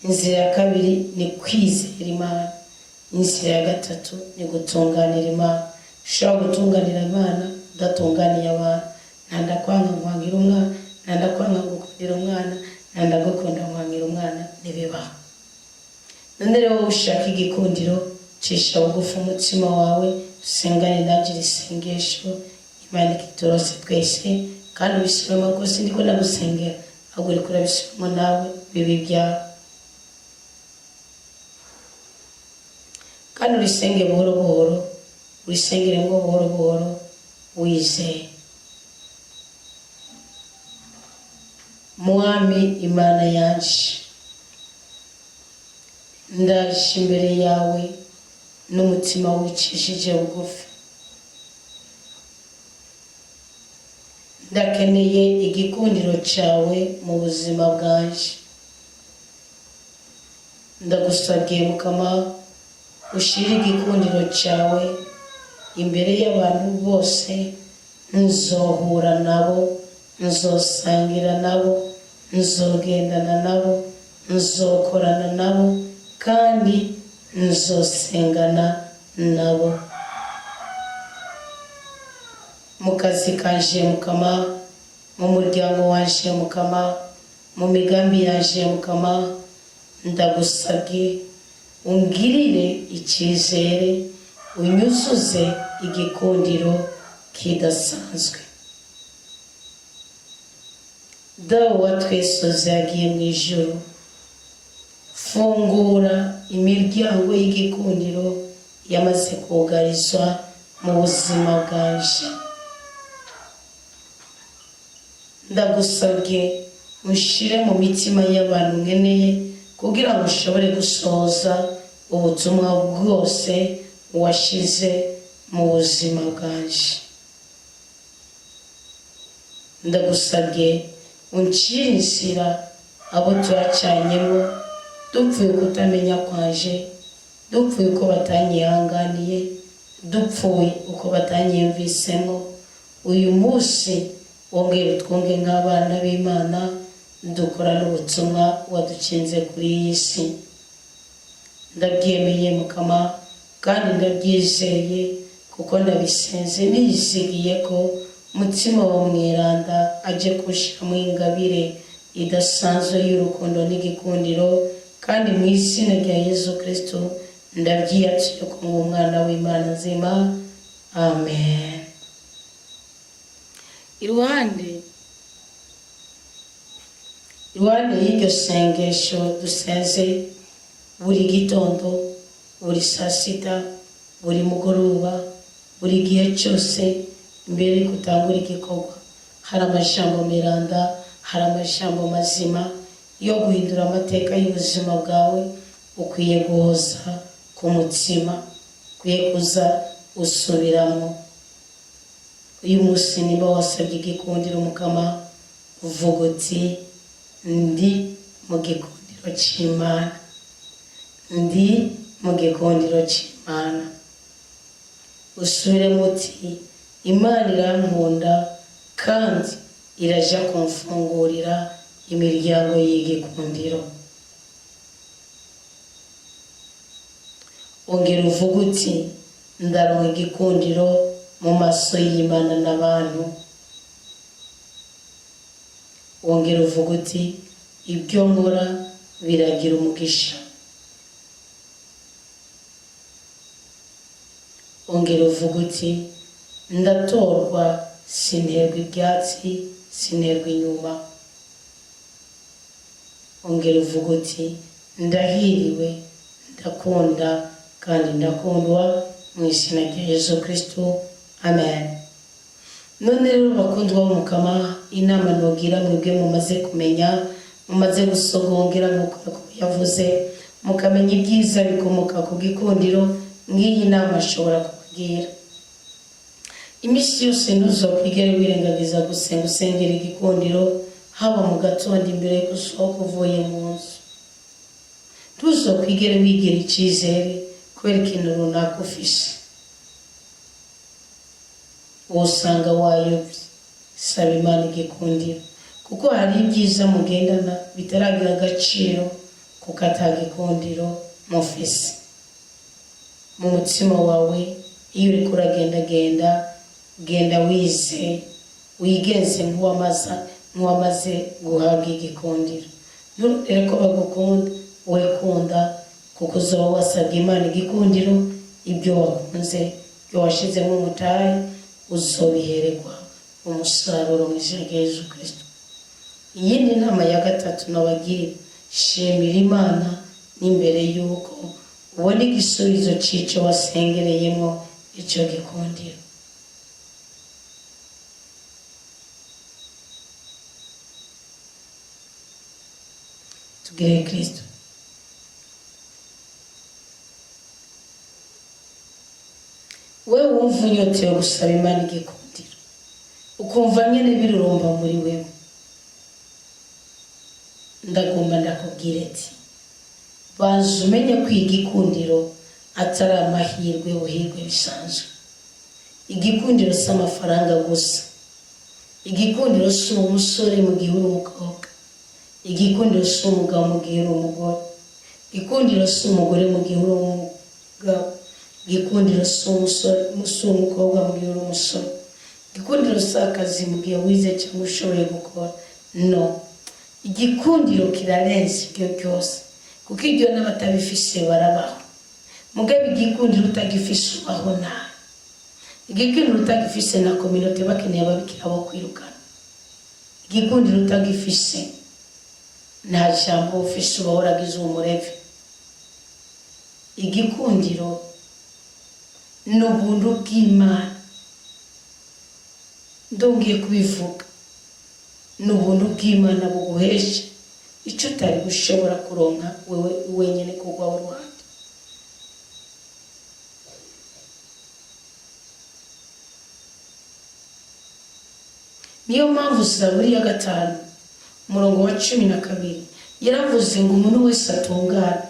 inzira ya kabiri ni kwizera Imana, inzira ya gatatu ni gutunganira Imana. Ushobora gutunganira Imana udatunganiye abantu. Nta ndakwanga nkwangira umwana, nta ndakwanga ngukundira umwana, nta ndagukunda nkwangira umwana, ntibibaho. None rero wowe ushaka igikundiro, cisha bugufi umutima wawe, usengane nanjye iri sengesho, Imana ikiturose twese, kandi ubisubiremo rwose. Ndiko ndagusengera, ahubwo uriko urabisubiramo nawe bibi byawe, kandi urisenge buhoro buhoro, urisengere ngo buhoro buhoro wizeye. Mwami Imana yanje, ndaje imbere yawe n'umutima wicishije bugufi. Ndakeneye igikundiro cyawe mu buzima bwanje. Ndagusabye Mukama, ushire igikundiro cyawe imbere y'abantu bose nzohura nabo, nzosangira nabo, nzogendana nabo, nzokorana nabo, kandi nzosengana nabo. Mu kazi kanje Mukama, mu muryango wanje Mukama, mu migambi yanje Mukama, ndagusabye ungirire icyizere, unyuzuze igikundiro kidasanzwe. Dawe wa twese uzagiye mu ijuru, fungura imiryango y'igikundiro yamaze kugarizwa mu buzima bwanje. Ndagusabye unshyire mu mitima y'abantu nkeneye kugira ngo ushobore gusohoza ubutumwa bwose washize mu buzima bwanje. Ndagusabye uncire inzira abo twacanyemo dupfuye kutamenya kwanje, dupfuye uko batanyihanganiye, dupfuye uko batanyiyumvisemo. Uyu munsi wongere utwunge nk'abana b'Imana, dukora n'ubutumwa wadukinze kuri iyi si. Ndabyemeye Mukama, kandi ndabyizeye, kuko ndabisenze nizigiye ko Mutima wa Mweranda aje kunshiramo ingabire idasanzwe y'urukundo n'igikundiro, kandi mu izina rya Yezu Kristo ndabyiyatuye ko ngo umwana w'Imana nzima. Amen. Iruhande y'iryo sengesho dusenze buri gitondo, buri saa sita, buri mugoroba, buri gihe cyose, Imbere yuko utangura igikorwa, hari amajambo miranda, hari amajambo mazima yo guhindura amateka y'ubuzima bwawe ukwiye guhoza ku mutima, ukwiye kuza usubiramo. Uyu munsi niba wasabye igikundiro Mukama, uvuga uti: "Ndi mu gikundiro cy'Imana, ndi mu gikundiro cy'Imana." Usubiremo uti: "Imana irankunda kandi iraja kumfungurira imiryango y'igikundiro." Ongera uvuga uti: "Ndaronka igikundiro mu maso y'Imana n'abantu." Wongera uvuga uti: "Ibyo nkora biragira umugisha." Ongera uvuga uti: "Ndatorwa, sinterwa ibyatsi, sinterwa inyuma." Ongera uvuga uti: "Ndahiriwe, ndakunda kandi ndakundwa mu izina rya Yesu Kristo, amen." None rero bakundwa b'Umukama, inama nogira mwebwe mumaze kumenya, mumaze gusogongera nk'uko Yakobo yavuze, mukamenya ibyiza bikomoka ku gikundiro, nk'iyi nama ashobora kubabwira: iminsi yose ntuzokwigere wirengagiza gusenga, usengera igikundiro, haba mu gatondo imbere yo gusohoka uvuye mu nzu. Ntuzokwigere wigira icyizere kubera ikintu runaka ufise, wosanga wayobye. Saba Imana igikundiro, kuko hari ibyiza mugendana bitaragira agaciro kuko atagikundiro mufise mu mutima wawe. Iyo uriko uragendagenda, genda wize, wigenze nk'uwamaze guhabwa igikundiro. Nturondere ko bagukunda, wekunda, kuko uzoba wasabye Imana igikundiro. Ibyo wakunze, ibyo washizemo umutahe, uzobihererwa umusaruro mu izina rya Yesu Kristo. Iyindi nama ya gatatu nabagira: shimira Imana n'imbere y'uko ubona igisubizo cy'icyo wasengereyemo icyo gikundiro. Tugire Kristo. We wumva unyotewe gusaba Imana igikundiro, ukumva nyine birurumba muri wewe, ndagomba ndakubwira ati: banza umenye ko igikundiro atari amahirwe ubuhirwe bisanzwe. Igikundiro si amafaranga gusa. Igikundiro si umusore mu gihe uri umukobwa. Igikundiro si umugabo mu gihe uri umugore. Igikundiro si umugore mu gihe uri umugabo. Igikundiro si umusore, si umukobwa mu gihe uri umusore. Igikundiro si akazi mu gihe wize cyangwa ushoboye gukora. No, igikundiro kirarenze ibyo byose, kuko ibyo n'abatabifise barabaho. Mugabo igikundiro utagifise ubaho nabi. Igikundiro utagifise, na communauté bakeneye ababikira bo kwirukana. Igikundiro utagifise, nta jambo ufise, uba waragize umureve. Igikundiro ni ubuntu bw'Imana. Ndongeye kubivuga, ni ubuntu bw'Imana buguhesha icyo utari gushobora kuronka wewe wenyine ku rwawe ruhande. Niyo mpamvu Zaburi ya 5, umurongo wa 12, yaravuze ngo umuntu wese atungane,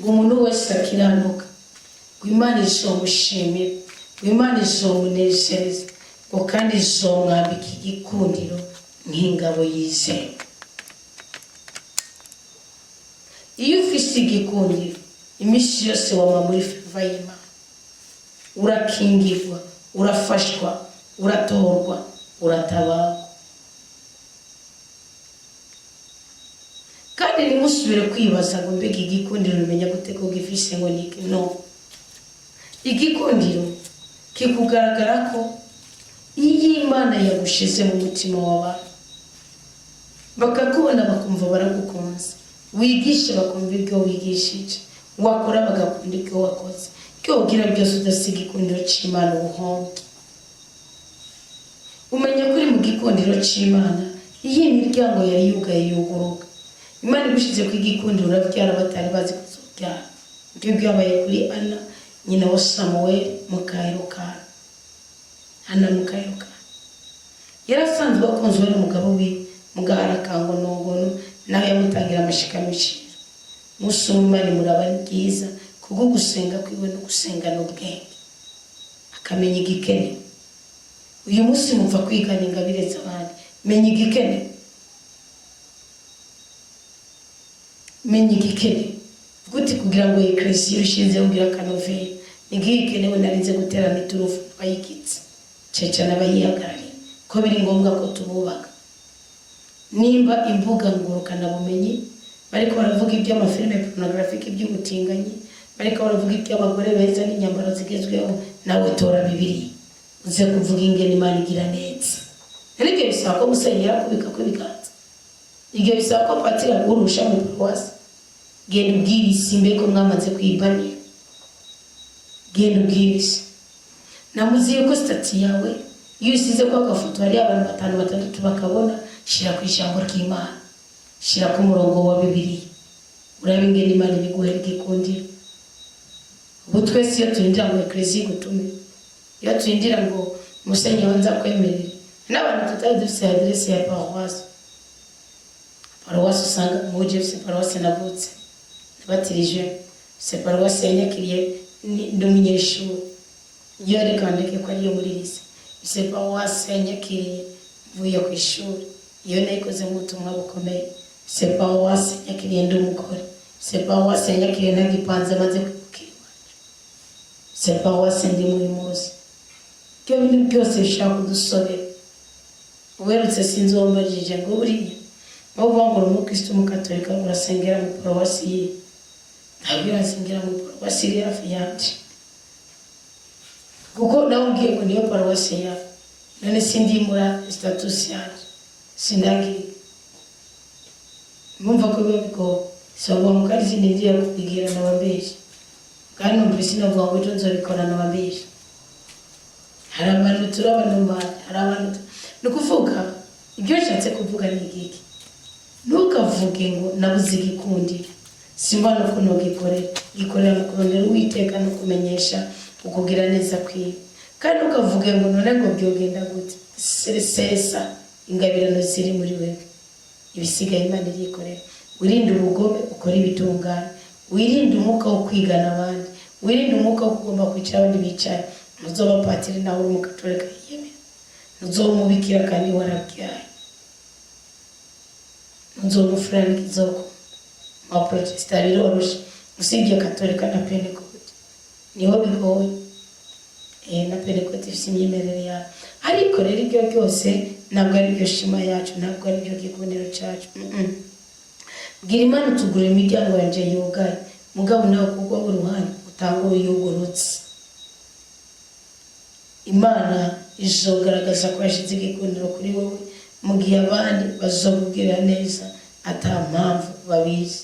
ngo umuntu wese akiranuka, ngo Imana izomushimira, ngo Imana izomunezereza, ngo kandi izomwambika igikundiro nk'ingabo yizewe. Iyo ufise igikundiro, iminsi yose wama muri faveur y'Imana, urakingirwa, urafashwa, uratorwa, uratabarwa. Kandi ntimusubire kwibaza ngo: "Mbega igikundiro bimenya gute ko gifise?" Ngo niki? No, igikundiro kikugaragara ko iyo Imana yagushize mu mutima w'abantu, bakakubona bakumva baragukunze, wigishe bakumva ibyo wigishije. Wakora bagakunda ibyo wakoze. Ibyo wogira byose udasiga igikundiro c'Imana, ubuhombe. Umenya ko uri mu gikundiro c'Imana iyo imiryango yari yugaye yuguruka. Imana igushize ku igikundiro, urabyara batari bazi kuzobyara. Ibyo byabaye kuri Ana, nyina wa Samuweli, mukaherukana. Ana mukaherukana yari asanzwe akunzwe n'umugabo wiwe, mugahara akangonongono, nawe yamutangira amashikamishiro. Umunsi umwe Imana imuraba ari byiza, kubwo gusenga kwiwe no gusengana ubwenge, akamenya igikenewe. Uyu munsi mupfa kwigana ingabire z'abandi. Menya igikenewe, menya igikenewe gute kugira ngo eklesiya ushinze ugira akanovera. Nigikenewe narinze guterana iturufu bayikitse cecana abayihagarariye ko biri ngombwa ko tububaka. Nimba imbuga ngurukanabumenyi bariko baravuga iby'amafilime pornographique, iby'ubutinganyi, bariko baravuga iby'abagore beza n'inyambaro zigezweho, nawe tora Bibiliya uze kuvuga ingene Imana igira neza. Rero ibyo bisaba ko musenyeri akubika ko ibiganza, ibyo bisaba ko patiri aguhurusha mu paruwasi. Genda ubwire isi mbe ko mwamaze kuyibanira. Genda ubwire isi. Namuzi yuko statut yawe iyo usize ko agafoto hariyo abantu batanu, batandatu bakabona. Shira ku ijambo ry'Imana, shira ku murongo wa Bibiliya, urabe ingene Imana ibiguhera igikundiro. Ubu twese iyo turindira ngo eklesiya igutume, iyo turindira ngo musenyeri wanza kwemerere, n'abantu tutari dufise adresse ya paruwasi. Paruwasi usanga muje ufise paruwasi navutse nabatirije, ufise paruwasi yanyakiriye ndi umunyeshuri, iyo reka ndeke ko ariyo muri lycée, ufise paruwasi yanyakiriye mvuye ku ishuri, iyo nayikoze mu butumwa bukomeye, ufise paruwasi yanyakiriye ndi umugore, ufise paruwasi yanyakiriye ntagipanze maze kwimukira iwacu, ufise paruwasi ndi muri muzi. Ibyo bintu byose bishobora kudusobera. Uwerutse sinzi uwo mbajije ngo buriya wowe uvuga ngo uri umukristo umukatolika, ngo urasengera mu paruwasi ye? Ntabwo irasengera mu paruwasi iri hafi yanje, kuko nawe umbwiye ngo niyo paruwasi yawe. None sindimura statut yanje, sindagiye mwumva ko biba bigoye. Sinavuga ngo kandi sinindira kubigira nababeshya, kandi numva sinavuga ngo ejo nzobikora, nababeshya. Hari abantu turi abanomari, hari abantu ni ukuvuga ibyo nshatse kuvuga ni igiki? Ntukavuge ngo nabuze igikundiro, simba nuko nugikorera. Gikorera mu kurondera Uwiteka no kumenyesha ukugira neza kwiwe. Kandi ntukavuge ngo none ngo byogenda gute. Sesa ingabirano ziri muri wewe, ibisigaye Imana irikorera. Wirinde ubugome, ukore ibitunganye. Wirinde umwuka wo kwigana abandi, wirinde umwuka wo kugomba kwicara abandi bicaye. Ntuzoba patiri nawe uri umukatolika yiyemera, ntuzoba umubikira kandi warabyaye, ntuzoba umufurani kizoko. Mu protesita biroroshe, usibye katolika na pentekote niho bigoye. Na pentekote ifite imyemerere yayo. Ariko rero ibyo byose ntabwo ari byo shima yacu, ntabwo ari byo gikundiro cyacu. Bwira Imana utugura imiryango yanje yugaye, mugabo nawe kugwa uruhande utanga uyugurutse. Imana izogaragaza ko yashyize igikundiro kuri wowe mu gihe abandi bazokubwira neza ata mpamvu babizi.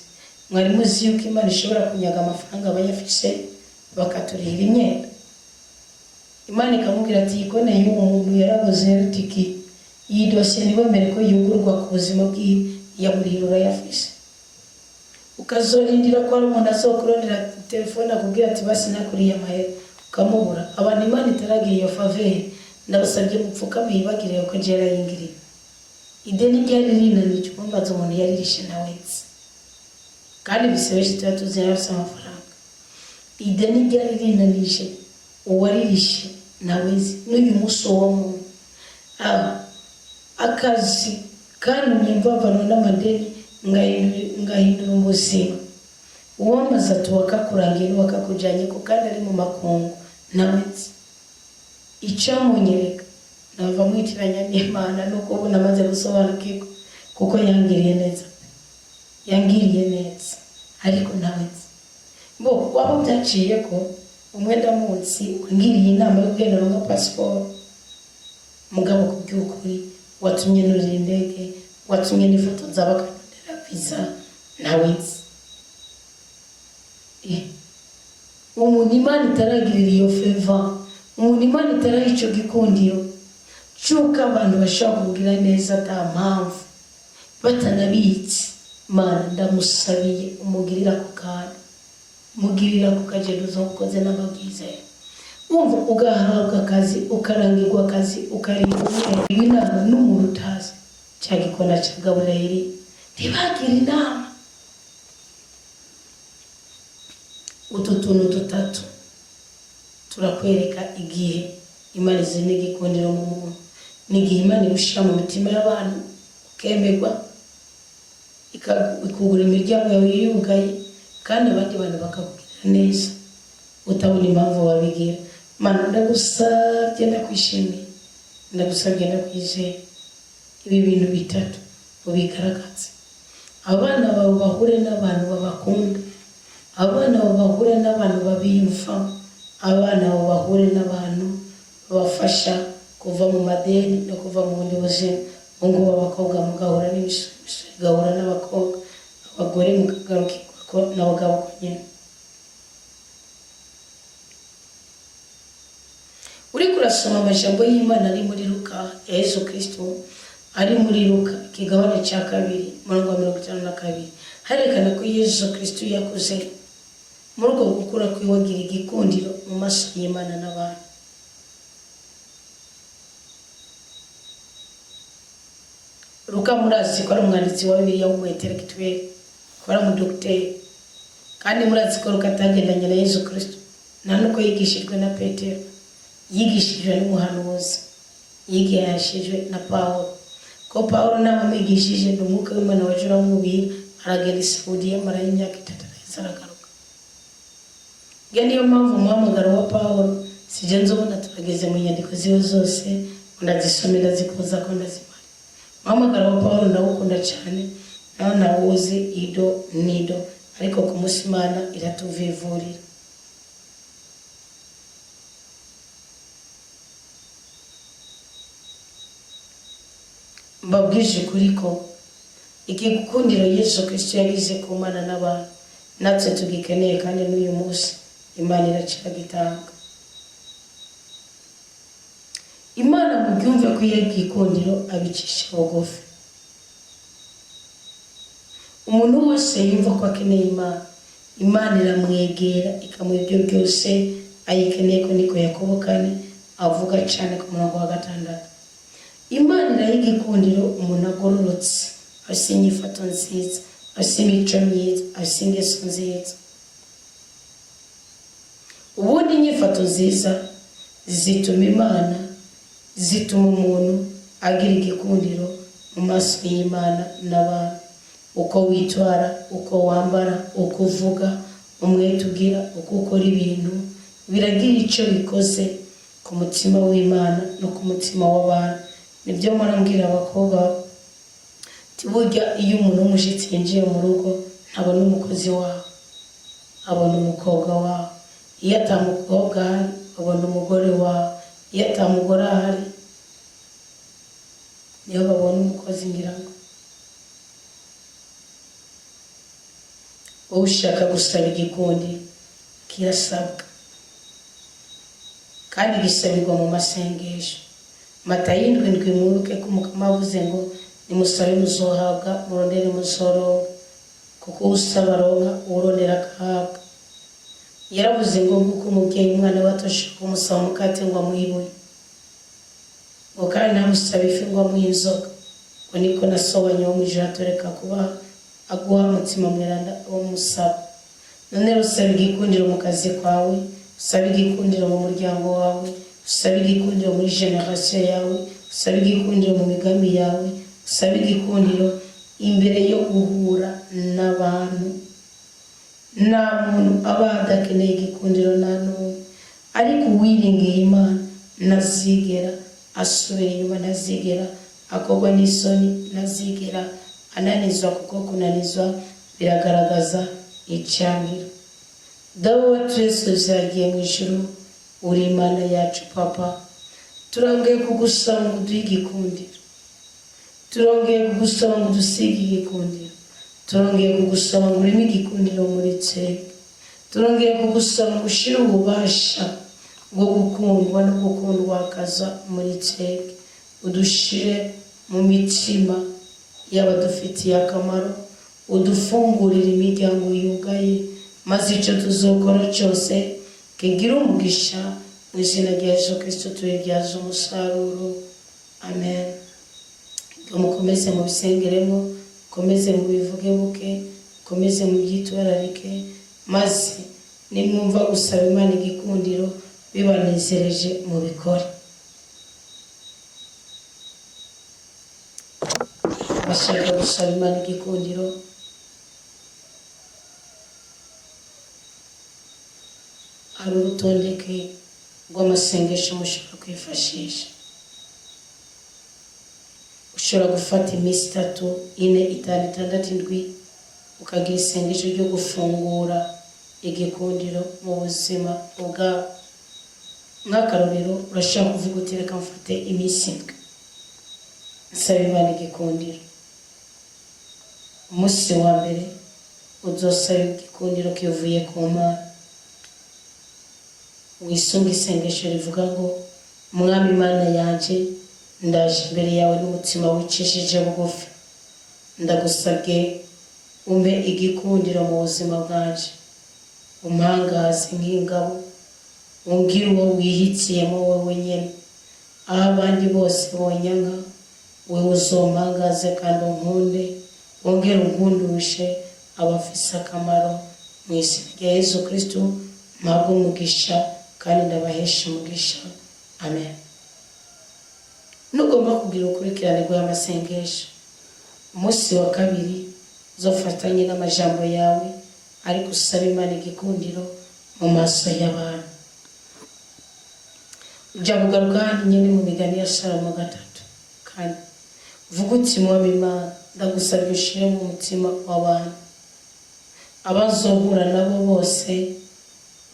Mwari muzi yuko Imana ishobora kunyaga amafaranga abayafise bakaturihira imyenda? Imana ikamubwira ati: "Iyi konti y'uwo muntu yarabuze rutiki, iyi dosiye ntibemere ko yugurwa ku buzima bwiwe, yamurihira urayafise." Ukazorindira ko hari umuntu azokurondera telefone akubwira ati: "Basi nakuriye amahera," ukamubura. Abantu Imana itaragira iyo faveur, ndabasabye mupfukame yibagire ko njye yarayingiriye. Ideni ryari rinaniye umbaza umuntu yaririshe nawe nzi, kandi bise benshi tuba tuzi yarafise amafaranga. Ideni ryari rinanije uwaririshe nawe nzi n'uyu munsi uwo muntu. Akazi kantumye mvavanwa n'amadeni, ngahindura ubuzima. Uwambaza ati: "Uwakakurangiye n'uwakakujyanye ko kandi ari mu makungu?" Nawe nzi. Icyamunyereka nava mwitiranya n'Imana nuko ubu namaze gusobanukirwa, kuko yangiriye neza, yangiriye neza, ariko nawe nzi bo waba byaciye ko umwenda munsi wangiriye inama yo kugenda nka pasiporo. Mugabo ku by'ukuri watumye nurira indege, watumye n'ifoto nzaba bakandondera visa, nawe nzi. Umuntu Imana itaragirira iyo faveur, umuntu Imana itaraha icyo gikundiro cy'uko abantu bashobora kugira neza ata mpamvu, batanabitse, Mana, ndamusabiye umugirira ako kantu, mugirira ako kagendo uzokoze n'amabwizera. Wumva ugahabwa akazi, ukarangirwa akazi, ukarinda inama n'umuntu utazi. Cya gikona cya Gaburiyeli, ntibagire inama. Utu tuntu dutatu turakwereka igihe Imana izina igikundiro mu muntu. Ni igihe Imana igushyira mu mitima y'abantu, ukemerwa, ikugura imiryango yawe yugaye, kandi abandi bantu bakakugirira neza utabona impamvu babigira. Mana, ndagusabye, ndakwishimiye, ndagusabye, ndakwizeye, ibi bintu bitatu ubigaragaze. Abana bawe bahure n'abantu babakunda, abana bawe bahure n'abantu babiyumvamo, abana bawe bahure n'abantu babafasha kuva mu madeni no kuva mu bundi buzima. Ubu ngubu abakobwa mugahura n'imisore, imisore igahura n'abakobwa, abagore mukagarukirwa ko n'abagabo ko nyine. Uriko urasoma amajambo y'Imana ari muri Luka ya Yesu Kristo, ari muri Luka ikigabane cya 2, umurongo wa 52, harerekana ko Yesu Kristo yakuze. Muri uko gukura kwiwe agira igikundiro mu maso y'Imana n'abantu. Luka murazi ko ari umwanditsi wa Bibiliya w'umu intellectuel, ko ari umudogiteri, kandi murazi ko Luka atagendanye na Yesu Kristo, nta nuko yigishijwe na Petero, yigishijwe n'umuhanuzi, yigishijwe na Pawulo. Ko Pawulo nawe amwigishije, ni umwuka w'Imana waje uramubwira, aragenda i Saudiya, amarayo imyaka 3, araheza aragaruka. Nge niyo mpamvu umuhamagaro wa Pawulo sijya nzobona turageze mu nyandiko ziwe zose, ndazisome, ndazikoza ko ndazimara. Umuhamagaro wa Pawulo ndawukunda cyane, nawe ntawuzi ido nido, ariko ku munsi Imana iratuvivurira. Mbabwije ukuri ko igikundiro Yesu Kristo yagize ku Mana n'abantu natwe tugikeneye, kandi n'uyu munsi Imana iracyagitanga. Imana mubyumve ko iyo igikundiro abicisha bugufi. Umuntu wese yumva ko akeneye Imana, Imana iramwegera ikamuha ibyo byose ayikeneye, ko niko Yakobo 4 avuga cyane ku murongo wa 6. Imana iraha igikundiro umuntu agororotse, afise inyifato nziza, afise imico myiza, afise ingeso nziza. Ubundi inyifato nziza zituma Imana, zituma umuntu agira igikundiro mu maso y'Imana n'abantu. Uko witwara, uko wambara, uko uvuga, umwete ugira, uko ukora ibintu, biragira icyo bikoze ku mutima w'Imana no ku mutima w'abantu. Nibyo mpora mbwira abakobwa ati burya iyo umuntu w'umushyitsi yinjiye mu rugo, ntabona umukozi wawe, abona umukobwa wawe. Iyo atamukobwa ahari, abona umugore wawe. Iyo atamugore ahari, niho babona umukozi. Ngira ngo wowe ushaka gusaba igikundi, kirasabwa kandi gisabirwa mu masengesho. Matayo 7:7, mwibuke ko Umukama avuze ngo nimusabe muzohabwa, murondere muzoronka, kuko usaba aronka, uwurondera agahabwa. Yaravuze ngo nk'uko umubyeyi umwana we atoshobora kumusaba umukate ngo amuhe, ngo kandi ntamusabe ifi ngo amuhe inzoka, ngo niko na So wanyu wo mu ijuru atoreka kuba aguha umutima mweranda umusaba. None rero usaba igikundiro mu kazi kwawe, usaba igikundiro mu muryango wawe, usaba igikundiro muri génération yawe, usaba igikundiro mu migambi yawe, usaba igikundiro imbere yo guhura n'abantu. Nta muntu aba adakeneye igikundiro, nta n'umwe. Ariko uwiringiye Imana ntazigera asubira inyuma, ntazigera akorwa n'isoni, ntazigera ananizwa, kuko kunanizwa biragaragaza icyangiro. Dawe wa twese uzagiye mu ijuru, uri Imana yacu Papa, turongeye kugusaba ngo uduhe igikundiro, turongeye kugusaba ngo udusige igikundiro, turongeye kugusaba ngo ureme igikundiro muri twebwe. Turongeye kugusaba ngo ushire ububasha bwo gukundwa no gukundwakaza muri twebwe, udushire mu mitima y'abadufitiye akamaro, udufungurire imiryango yugaye, maze icyo tuzokora cyose kigira umugisha. Mu izina rya Yesu Kristo tubibyaza umusaruro, amen. Ngo mukomeze mubisengeremo, mukomeze mubivuge buke, mukomeze mubyitwararike, maze nimwumva gusaba Imana igikundiro bibanezereje, mubikore. Bashaka gusaba Imana igikundiro, hari urutondeke rw'amasengesho mushobora kwifashisha. Ushobora gufata iminsi 3, 4, 5, 6, 7, ukagira isengesho ryo gufungura igikundiro mu buzima bwawe. Nk'akarorero, urashobora kuvuga uti: "Reka mfate iminsi 7 nsaba Imana igikundiro." Umunsi wa mbere uzosaba igikundiro kivuye ku Mana, wisunga isengesho rivuga ngo: "Mwami Imana yanje, ndaje imbere yawe n'umutima wicishije bugufi, ndagusabye umpe igikundiro mu buzima bwanje, umpangaze nk'ingabo, ungire uwo wihitiyemo wowe nyene. Aho abandi bose bonyanka, wewe uzompangaze kandi unkunde, wongere unkundushe abafise akamaro. Mu izina rya Yesu Kristo mpabwe umugisha kandi ndabahesha umugisha, amen." Nugomba kugira urukurikirane rw'amasengesho, umunsi wa kabiri uzofatanye n'amajambo yawe, ariko usaba Imana igikundiro mu maso y'abantu. Ujya kugaruka hano nyine mu Migani ya Salomo 3:4, uvuga uti: "Mwami Imana, ndagusabye ushire mu mutima w'abantu, abazohura nabo bose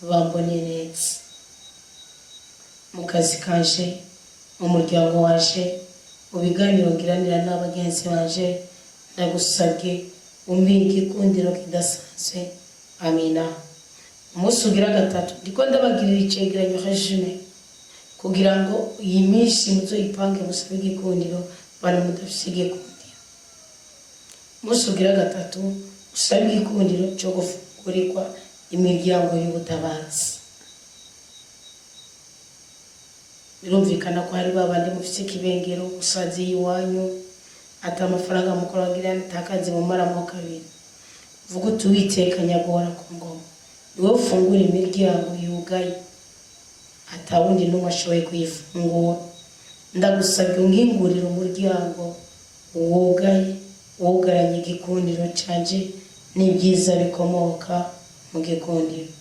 bambone neza mu kazi kanje, mu muryango wanje, mu biganiro ngiranira n'abagenzi banje. Ndagusabye umpe igikundiro kidasanzwe, amina." Umunsi ugira gatatu, ndiko ndabagirira icegeranyo, résumé, kugira ngo iyi minsi muzoyipange musabe igikundiro. Bantu mudafise igikundiro, umunsi ugira gatatu usabe igikundiro cyo gufungurirwa imiryango y'ubutabazi. Birumvikana ko hari babandi mufise ikibengero, musazi y'iwanyu ati amafaranga mukora wagira ntakazi mumaramo kabiri. Vuga uti: "Uwiteka nyagora ku ngoma, niwe ufungura imiryango yugaye atawundi n'umwe ashoboye kuyifungura. Ndagusabye unkingurire umuryango wugaye, wugaranye igikundiro canje n'ibyiza bikomoka mu gikundiro.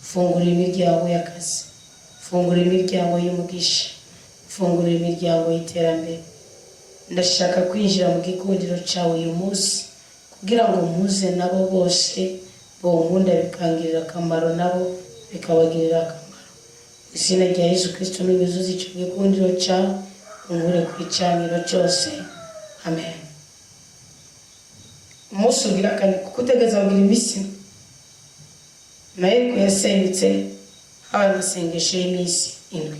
Fungura imiryango y'akazi, fungura imiryango y'umugisha, fungura imiryango y'iterambere. Ndashaka kwinjira mu gikundiro cyawe uyu munsi kugira ngo mpuze nabo bose bonkunda, bikangirira akamaro, nabo bikabagirira akamaro. Mu izina rya Yesu Kristo, n'unyuzuze icyo gikundiro cyawe, unkure ku icaniro cyose, amen." Umunsi ugira kane, kuko utegereza kugira iminsi nayo ko yasenyutse, habaye amasengesho y'iminsi 7.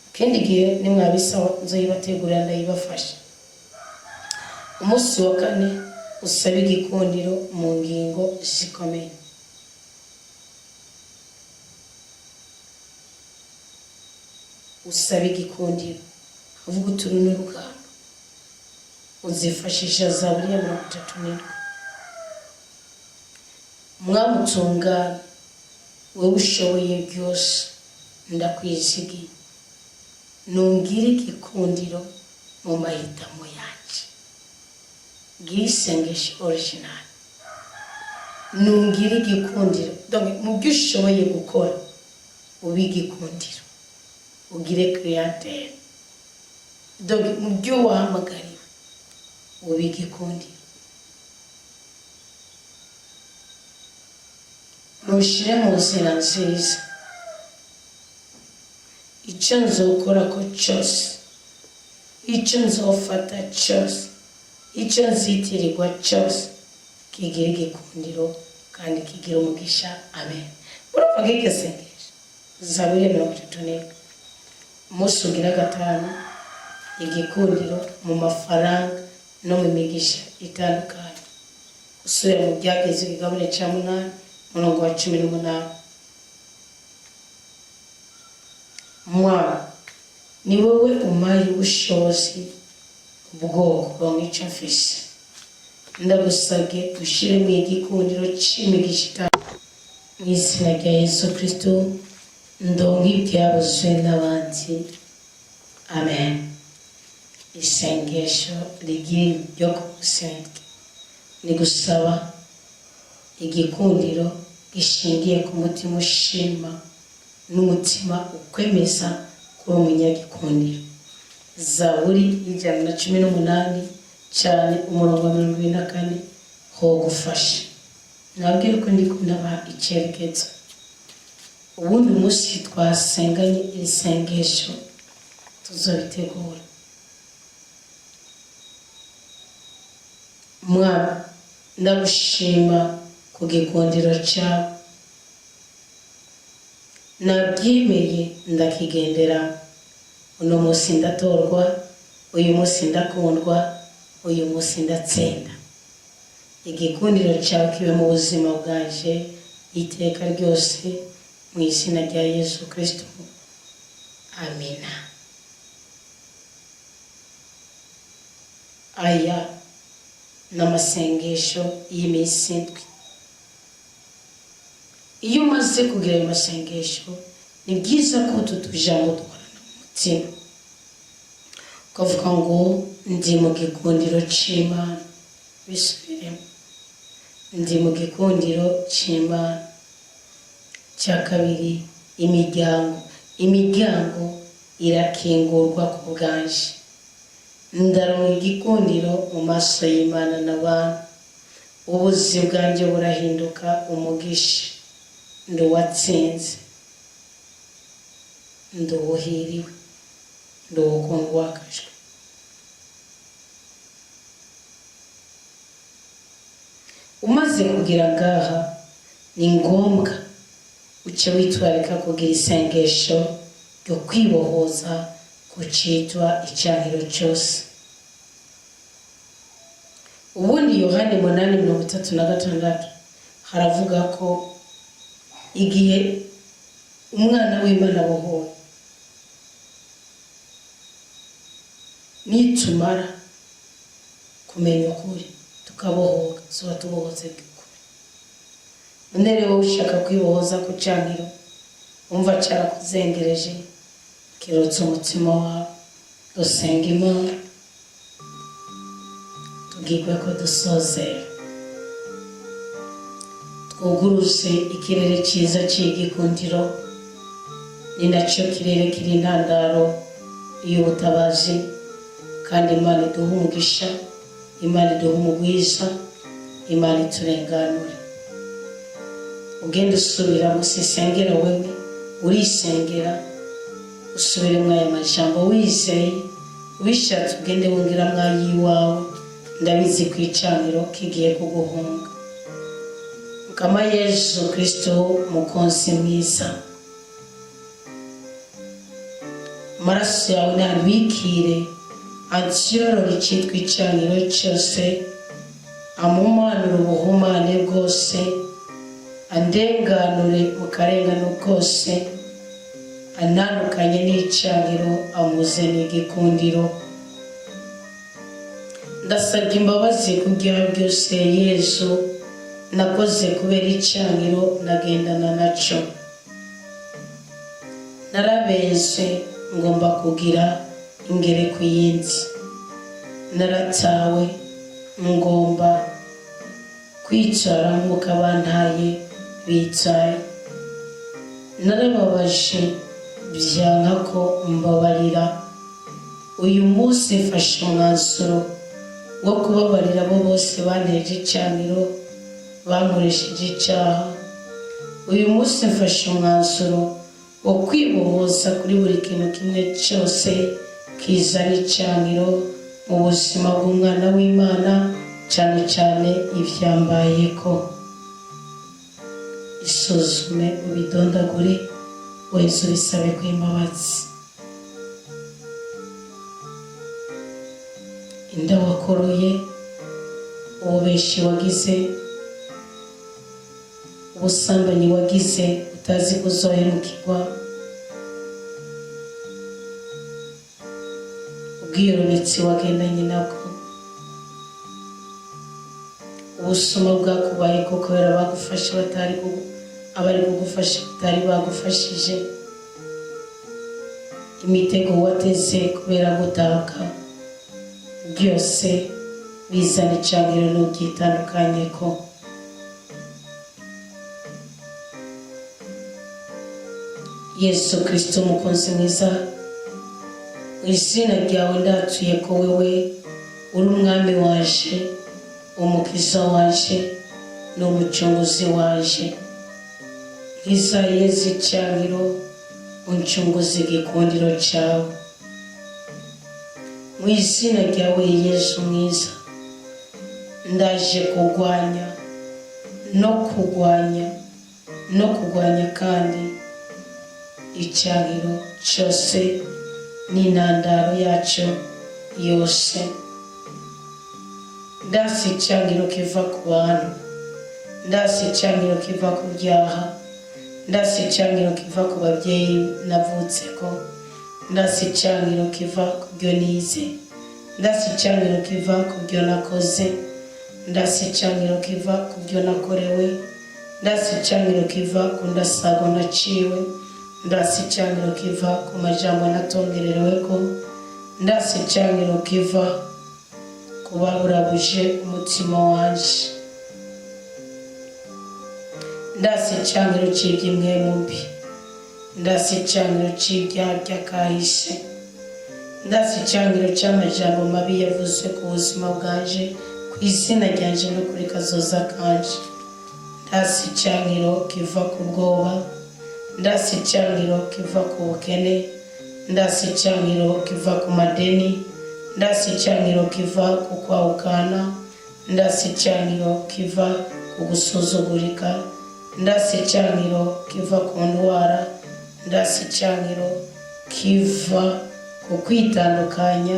Ikindi gihe nimwabisaba nzoyibategurira, ndayibafasha. Umunsi wa kane usaba igikundiro mu ngingo zikomeye. Usaba igikundiro, uvuga uti: "Uru ni urugamba." Uzifashisha Zaburi ya 37: "Mwami utunganye, wowe ushoboye byose, ndakwizigiye, nungire igikundiro mu mahitamo yanje." Ngiyi isengesho original: nungire igikundiro. Donc mu byo ushoboye gukora ube igikundiro, ugire clientèle. Donc mu byo wahamagariwe ube igikundiro, ntushire mu nzira nziza. Icyo nzokora ko cyose, icyo nzofata cyose, icyo nzitirirwa cyose, kigira igikundiro. Kandi kigira umugisha. Amen. Urumva nk'iryo sengesho, Zaburi ya 31, umunsi ugira gatanu, igikundiro mu mafaranga no mu migisha itandukanye. Gusubira mu Byageze, ikigabane cya munani, umurongo wa 18. Mwana, ni wowe umpaye ubushobozi bwo kuronka icyo mfise. Ndagusabye ushyiremo igikundiro cy'imigisha itandukanye. Mu izina rya Yesu Kristo, ndonke ibyabuzwe n'abandi. Amen. Isengesho rigira ryo kumusenge ni gusaba igikundiro gishingiye ku mutima ushima n'umutima ukwemeza kuba umunyagikundiro. Zaburi y'118, cyane umurongo wa 24, ho gufasha. Nabwiye ko ndi kunabaha icyerekezo. Ubundi umunsi twasenganye iri sengesho tuzobitegura. Mwami, ndagushima ku gikundiro cyawe. Nabyemeye, ndakigendera. Uno munsi ndatorwa, uyu munsi ndakundwa, uyu munsi ndatsinda. Igikundiro cyawe kibe mu buzima bwanje iteka ryose, mu izina rya Yesu Kristo, amina. Aya ni amasengesho y'iminsi indwi. Iyo umaze kugira ayo masengesho, ni byiza ko utu tujambo duhorana mu mutima, ukavuga ngo: "Ndi mu gikundiro cy'Imana." Bisubiremo: "Ndi mu gikundiro cy'Imana." Cya kabiri, imiryango irakingurwa ku bwanje. Ndaronka igikundiro mu maso y'Imana n'abantu. Ubuzi bwanjye burahinduka umugisha. Ndi uwatsinze, ndi uwuhiriwe, ndi uwukundwakajwe. Umaze kugira ngaha, ni ngombwa uce witwararika kugira isengesho ryo kwibohoza ku cyitwa icyankiro cyose. Ubundi Yohani 8:36 haravuga ko igihe umwana w'Imana abohowe, nitumara kumenya ukuri tukabohoka, tuba tubohotse by'ukuri. None rero wowe ushaka kwibohoza ku cyankiro wumva cyarakuzengereje, kirutse umutima wawe, dusenga Imana, tubwirwe ko dusozera, twuguruse ikirere cyiza cy'igikundiro. Ni nacyo kirere kiri intandaro y'ubutabazi. Kandi Imana iduha umugisha, Imana iduha umugwiza, Imana iturenganure. Ugenda usubiramo, sisengera wewe, urisengera, usubiremo aya majambo wizeye. Ubishatse ugende wongeramo ay'iwawe. Ndabizi ku icaniro kigiye kuguhunga. Mukama Yesu Kristo, mukunzi mwiza, amaraso yawe ntantwikire, ansyorore icyitwa icaniro cyose, amumanure ubuhumane bwose, andenganure mu karengane kose, antandukanye n'icaniro, amuze n'igikundiro. Ndasabye imbabazi ku byaha byose, Yesu, nakoze kubera icaniro nagendana nacyo. Narabeze, ngomba kugira ingere ku yindi. Naratawe, ngomba kwicara nk'uko abantaye bicaye. Narababaje, byanka ko mbabarira. Uyu munsi mfashe umwanzuro wo kubabarira abo bose banteje icaniro, bankoresheje icyaha. Uyu munsi mfashe umwanzuro wo kwibohoza kuri buri kintu kimwe cyose kizana icaniro mu buzima bw'umwana w'Imana, cyane cyane ibyambayeko. Isuzume, ubidondagure, wese ubisabe kw'imbabazi. Inda wakoroye, ububeshi wagize, ubusambanyi wagize utazi kuzohemukirwa, ubwiyorobetsi wagendanye nabwo, ubusuma bwakubayeko kubera bagufashe batari abari kugufasha batari bagufashije, imitego wateze kubera gutaka, byose bizana icangiro n'ubyitandukanyeko. Yesu Kristo umukunzi mwiza, mu izina ryawe ndatuye ko wewe uri umwami wanje, umukiza wanje n'umucunguzi wanje. Nkiza Yesu icangiro, uncunguze igikundiro cawe. Mu izina ryawe Yesu mwiza, ndaje kugwanya no kugwanya no kugwanya kandi icangiro cose n'intandaro yaco yose. Ndasi icangiro kiva ku bantu, ndasi icangiro kiva ku byaha, ndasi icangiro kiva ku babyeyi navutseko, ndasi icangiro kiva ku byo nize, ndasi icangiro kiva ku byo nakoze, ndasi icangiro kiva ku byo nakorewe, ndasi icangiro kiva ku ndasago naciwe, ndasi icangiro kiva ku majambo natongerereweko, ndasi icangiro kiva ku baburabuje umutima wanje, ndasi icangiro c'ivy'impwemu mbi, ndasi icangiro c'ibyaha by'akahise, ndasi icangiro c'amajambo mabi yavuzwe ku buzima bwanje, ku izina ryanje no kuri kazoza kanje. Ndasi icangiro kiva ku bwoba, ndasi icangiro kiva ku bukene, ndasi icangiro kiva ku madeni, ndasi icangiro kiva ku kwahukana, ndasi icangiro kiva ku gusuzugurika, ndasi icangiro kiva ku ndwara, ndasi icangiro kiva ku kwitandukanya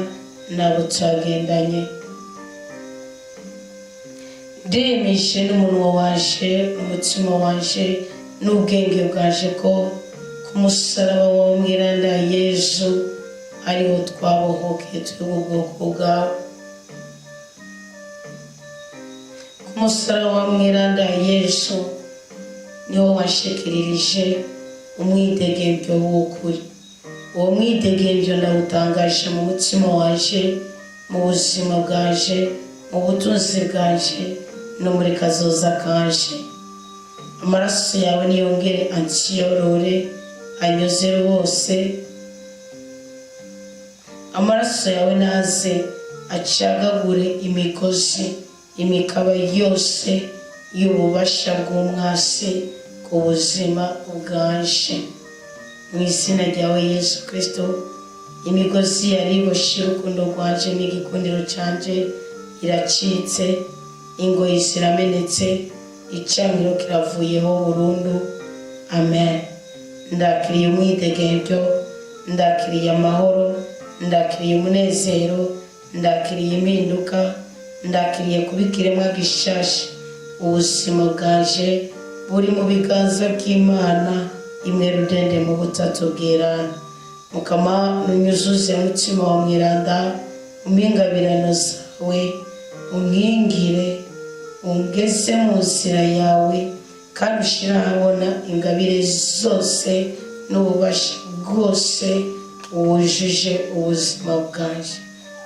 n'abo twagendanye. Ndemeje n'umunwa wanje n'umutima wanje n'ubwenge bwanje ko ku musaraba wawe mweranda Yezu ariho twabohokeye turi ubwoko bwawe. Ku musaraba wa mweranda Yezu niho washikiririje umwidegemvyo w'ukuri. Uwo mwidegemvyo ndawutangaje mu mutima wanje, mu buzima bwanje, mu butunzi bwanje no muri kazoza kanje. Amaraso yawe niyongere ansiyorore, anyuze rwose. Amaraso yawe naze acagagure imigozi, imikaba yose y'ububasha bw'umwasi ku buzima bwanje. Mu izina ryawe Yesu Kristo, imigozi yari iboshe urukundo rwanje n'igikundiro canje iracitse, ingoyi ziramenetse, icangiro kiravuyeho burundu. Amen. Ndakiriye umwidegemvyo, ndakiriye amahoro, ndakiriye umunezero, ndakiriye impinduka, ndakiriye kuba ikiremwa gishasha. Ubuzima bwanje buri mu biganza by'Imana imwe rudende mu butatu bw'Irana. Mukama nunyuzuze mutima wa mweranda, umpingabirano zawe, unkingire, ungeze mu nzira yawe, kandi ushire ahabona ingabire zose n'ububasha bwose wujuje ubuzima bwanje.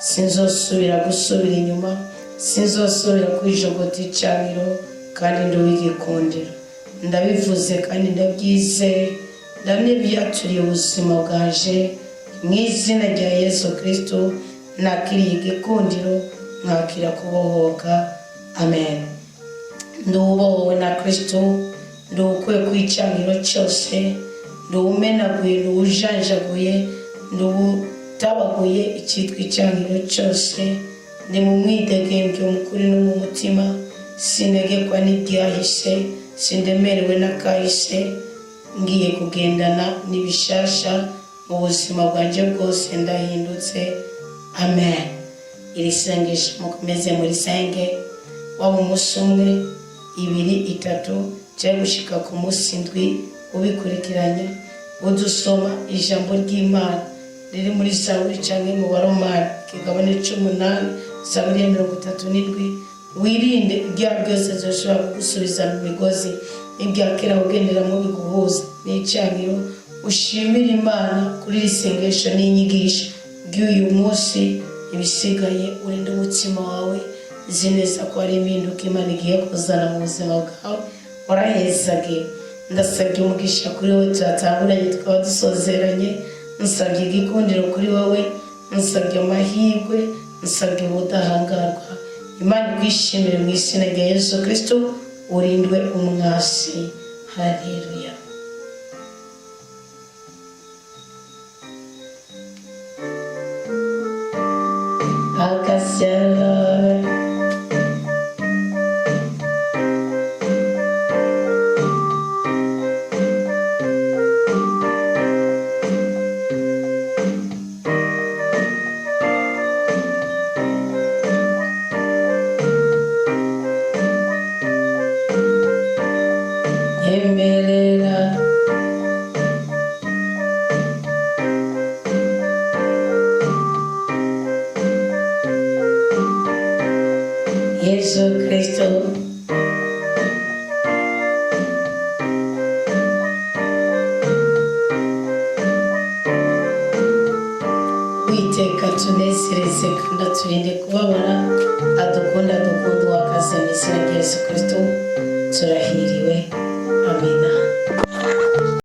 Sinzosubira gusubira inyuma, sinzosubira kwijogota icangiro, kandi ndi uw'igikundiro. Ndabivuze kandi ndabyizeye, ndanibyaturiye ubuzima bwanje. Mu izina rya Yesu Kristo nakiriye igikundiro, nkakira kubohoka. Amen. Ndubohowe na Kristo, ndukuye ku icangiro cyose, nduwumenaguye, nduwujanjaguye, nduwutabaguye icyitwa icangiro cyose. Ndi mu mwidegemvyo mu kuri no mu mutima, sinegekwa n'ibyahise. Sindemerewe n'akahise, ngiye kugendana n'ibishasha mu buzima bwanje bwose. Ndahindutse. Amen. Iri sengesho mukomeze murisenge, waba umunsi umwe, ibiri, itatu, cyangwa gushika ku munsi ndwi ubikurikiranye. Udusoma ijambo ry'Imana riri muri Zaburi cyangwa mu Baromani kigabane 18, Zaburi ya 37. Wirinde ibyaha byose byoshobora kugusubiza mu migozi n'ibya kera ugenderamo biguhuza n'icaniro. Ushimire Imana kuri iri sengesho n'inyigisho ry'uyu munsi. Ibisigaye urinde umutima wawe. Uzi neza ko hari impinduka Imana igiye kuzana mu buzima bwawe. Warahezage. Ndasabye umugisha kuri wowe turatanguranye, tukaba dusozeranye. Nsabye igikundiro kuri wowe, nsabye amahirwe, nsabye ubudahangarwa. Imana ikwishimire mu izina rya Yesu Kristo. Urindwe umwasi. Haleluya. Akasya. Yemerera Yesu Kristo. Witeka tunezereze kandi aturinde kubabara, adukunda, adukunda uwakaze. Mu izina rya Yesu Kristo turahiriwe.